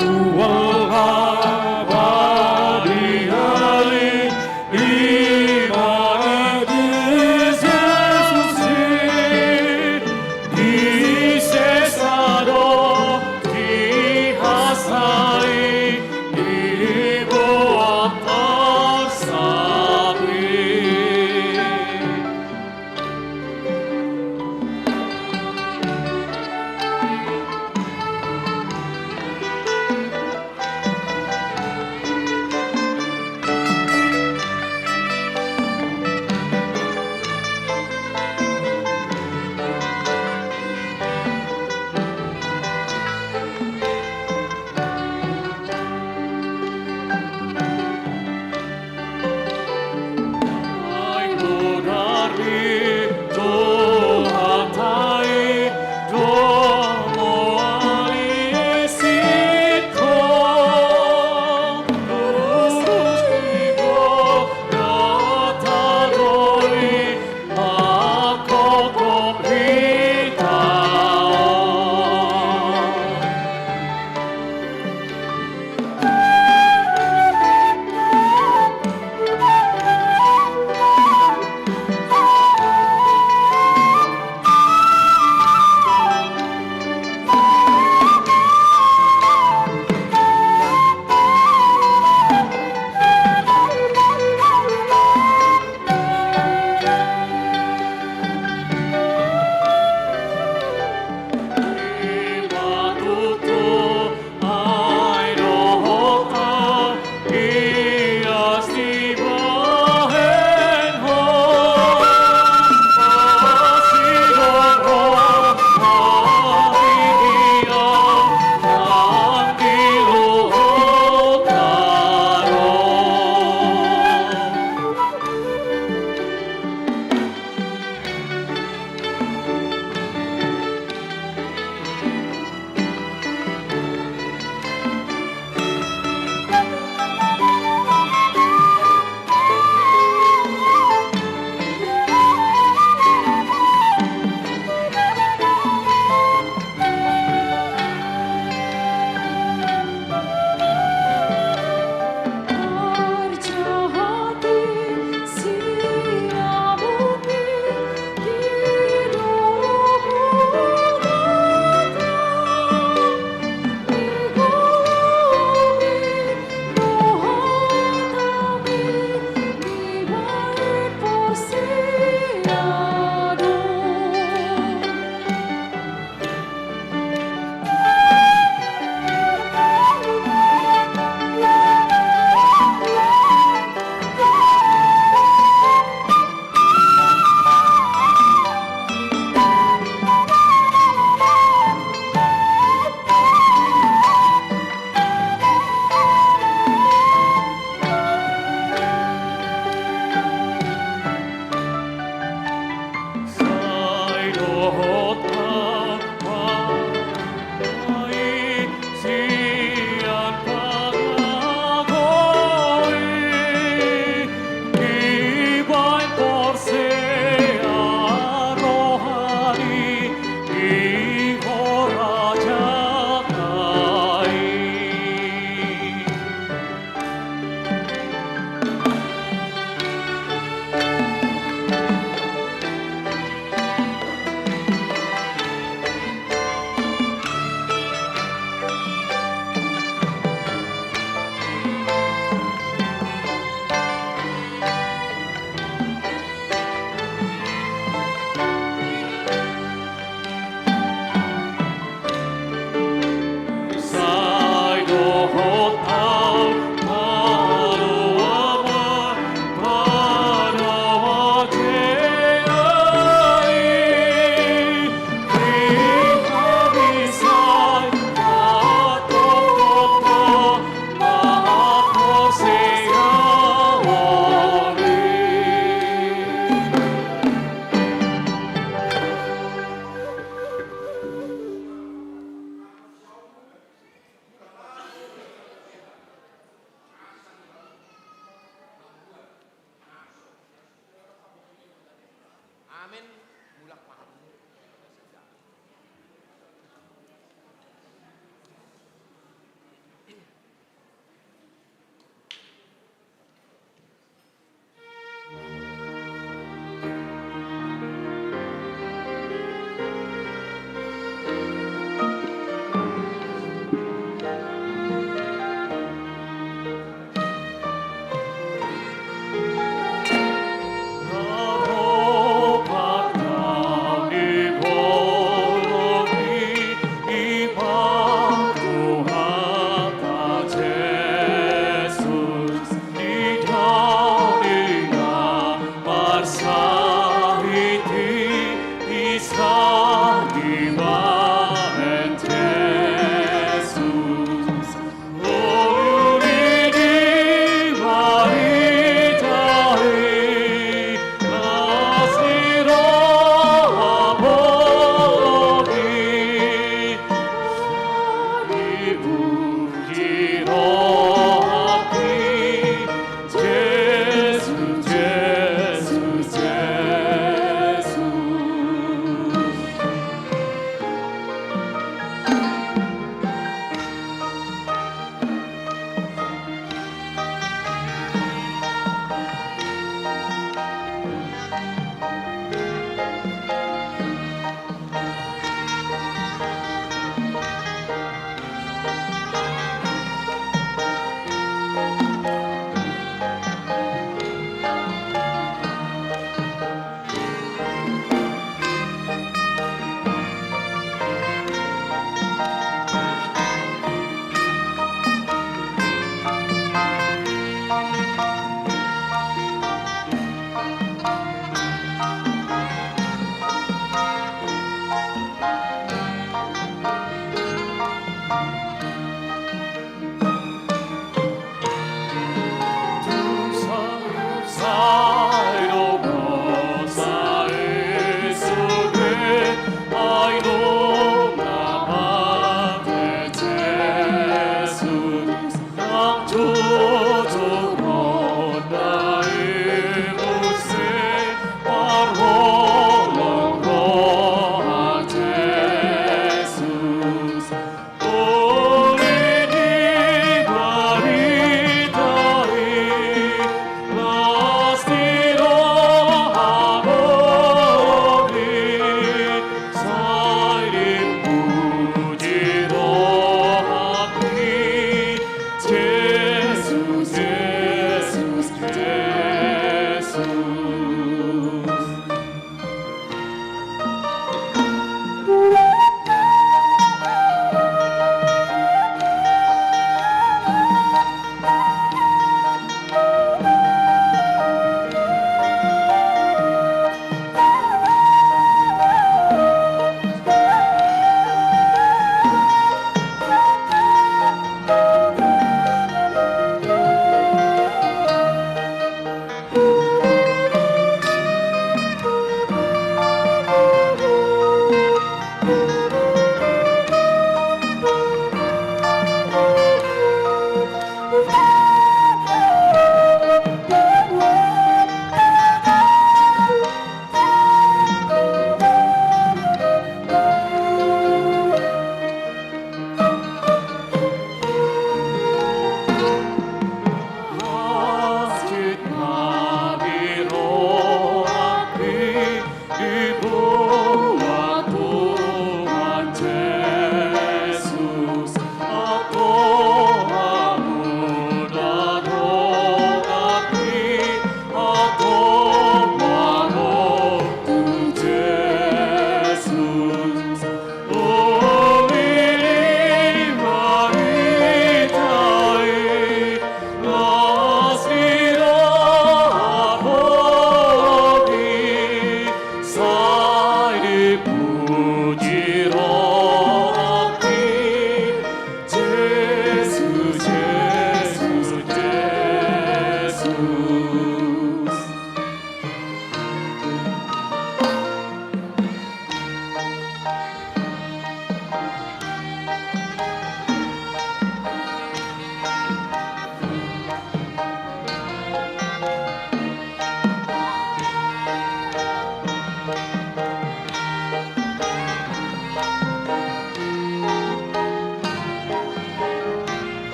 Tuhan abadi hali, ima di Jesus i, di sesa do di hasai, diboan tarsapi. Puji rohangki, Jesus, Jesus, Jesus.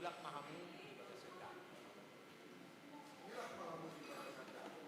Mulak ma hamu di bagasan damang. Mulak ma hamu di bagasan damang.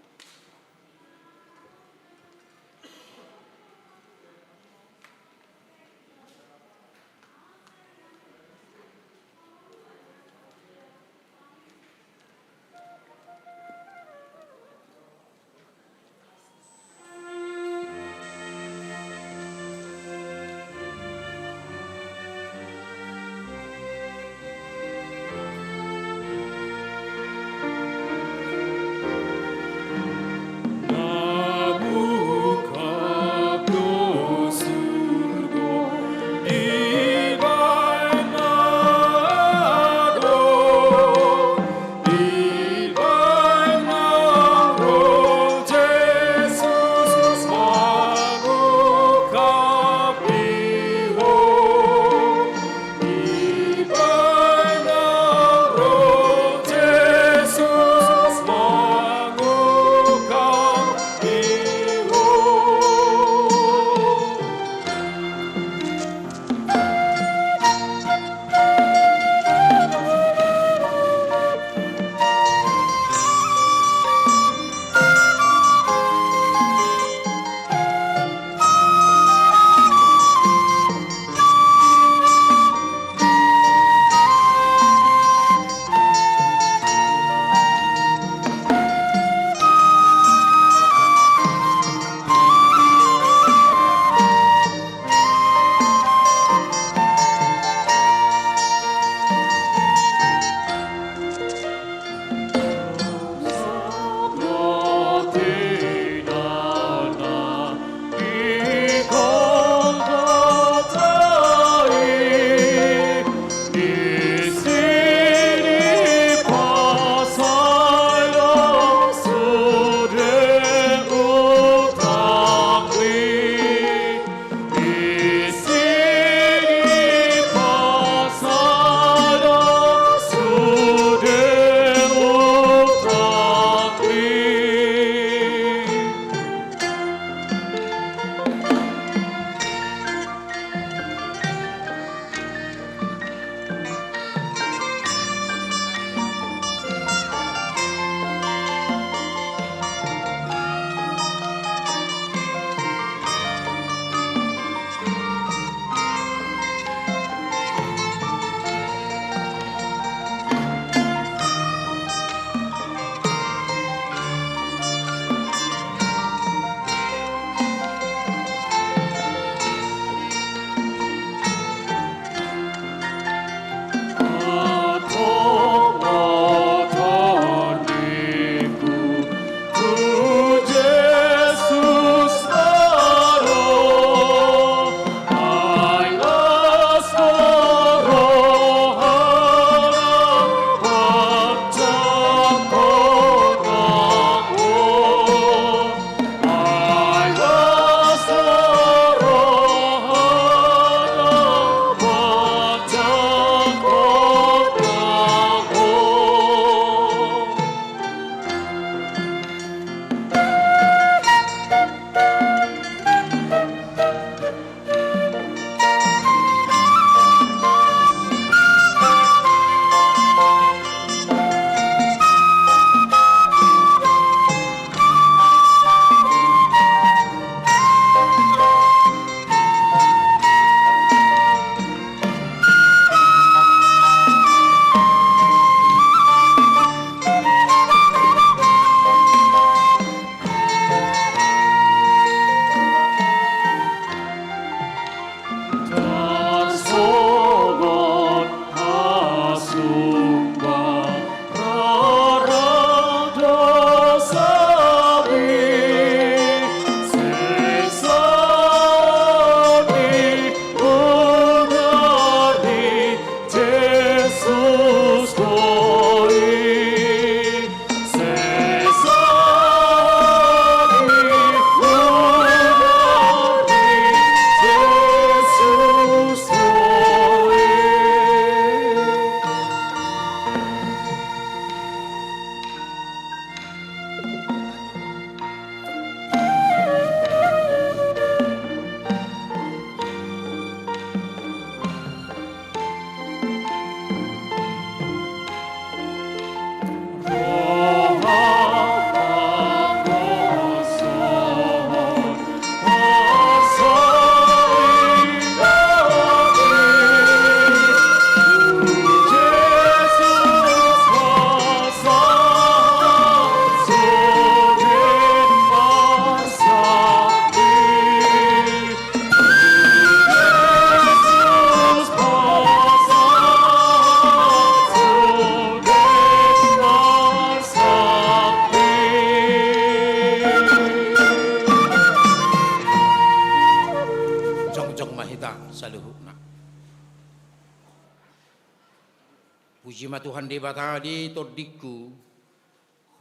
Puji ma Tuhan Debata di tondingku,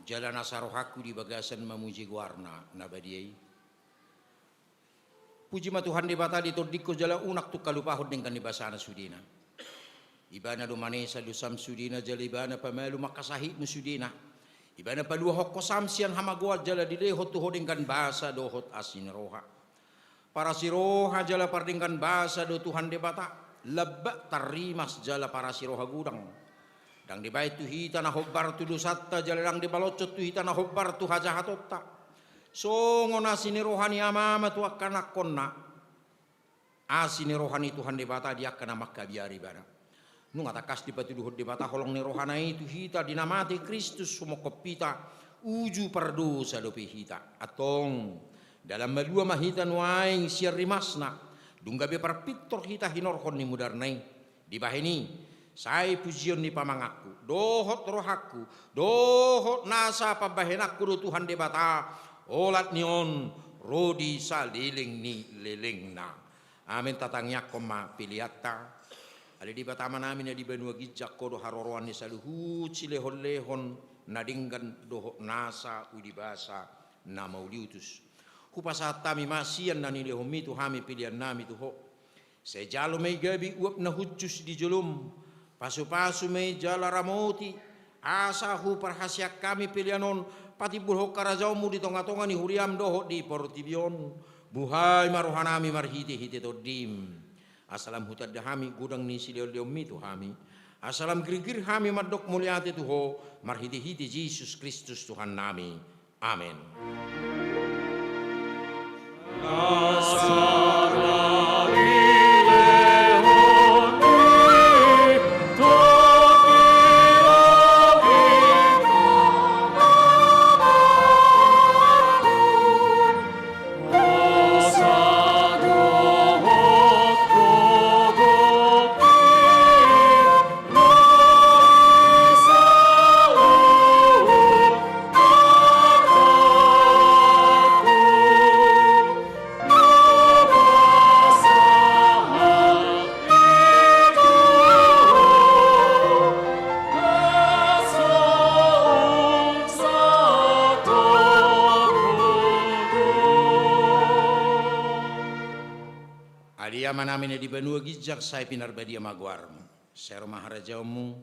jala nasa rohangku di bagasan mamuji goarna na badia i. Puji ma Tuhan Debata di tondingku, jala unang tung halupahon denggan ni basana sudena. Ibana do manesa dosam sudena, jala ibana pamalu mangkasahitmu sudena. Ibana paluahon ho sam sian hamagoan, jala dilehon tu ho denggan basa dohot asi ni roha. Parasi roha jala pardenggan basa do Tuhan Debata, lambak tarrimas jala parasi roha godang. Ndang dibaen tu hita na hombar tu dosanta, jala ndang dipaloncon tu hita na hombar tu hajahatonta. Songon asi ni roha ni amama tu angka anakkonna, asi ni roha ni Tuhan Debata di angka na mangkabiari ibana. Nunga tangkas dipatuduhon Debata holong ni rohana i tu hita di na mate Kristus sumongkop hita uju pardosa dope hita. Antong, dalan malua ma hita nuaeng sian rimasna, dung gabe parpintor hita hinorhon ni mudarna i. Dibahen i, sai pujion ni pamanganku, dohot rohangku, dohot nasa pambahenanku do Tuhan Debata, olat ni on ro di saleleng ni lelengna. Amen. Tatangiangkon ma peleanta. Ale Debata Amanami na di banua ginjang, Ho do haroroan ni saluhut silehonlehon na denggan dohot nasa uli basa na mauliutus. Hupasahat hami ma sian na nilehonmi tu hami peleannami tu Ho. Sai jalo ma i gabe uap na hushus di jolom, pasupasu ma i jala ramoti, asa huparhaseang hami pelean on patimbulhon harajaonmu di tongatonga ni huriam dohot di portibi on. Buhai ma rohanami marhitehite Tondim, asa lam hutanda hami godang ni silehonlehonmi tu hami, asa lam girgir hami mandok mauliate tu Ho, marhitehite Jesus Kristus Tuhannami. Amen. Ale Amanami na di banua ginjang, sai pinarbadia ma goarmu. Sai ro ma harajaonmu.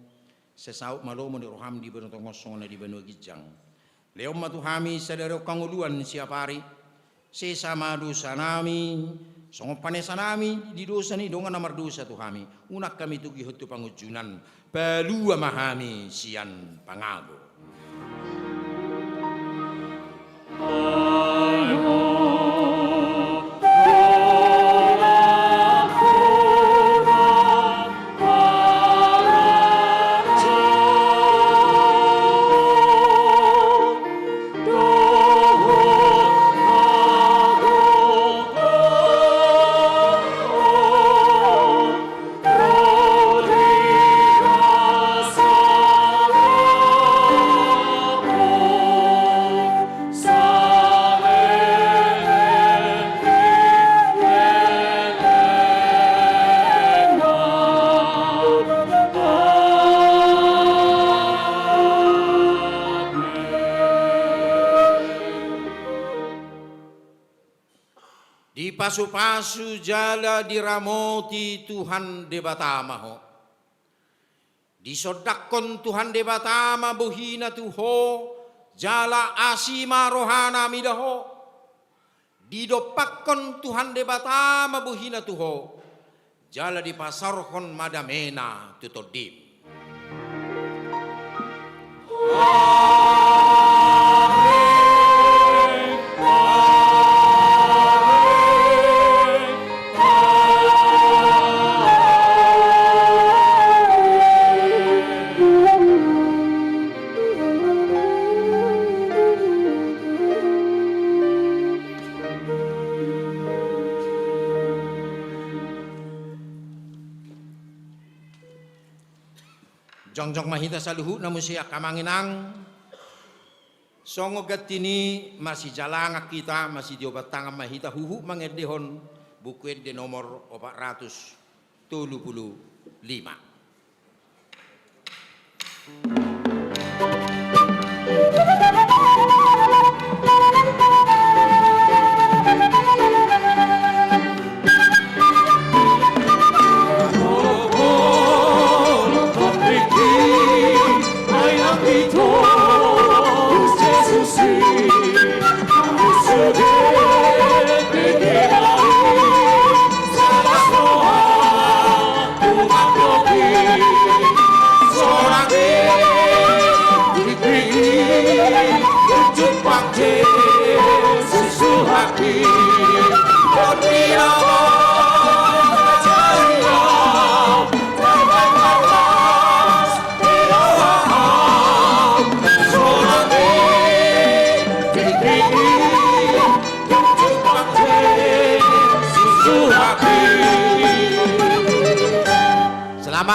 Sai saut ma lomo ni roham di banua tonga on songon na di banua ginjang. Lehon ma tu hami sadari on hangoluan siapari. Sesa ma dosanami songon panesanami di dosa ni dongan na mardosa tu hami. Unang hami togihon tu pangunjunan. Palua ma hami sian pangago. Dipasupasu jala diramoti Tuhan Debata ma ho. Disondangkon Tuhan Debata ma bohina tu ho, jala asi ma rohana mida ho. Didompakkon Tuhan Debata ma bohina tu ho, jala dipasaorhon ma damena tu tondim. Jongjong ma hita saluhutna muse angka amang inang. Songon ganti ni masijalangan hita, masitioban tangan ma hita huhut mangendehon Buku Ende nomor opat ratus tolu pulu lima.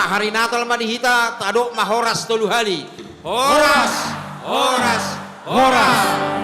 Hari Natal ma di hita, tadok ma horas tolu hali. Horas, horas, horas.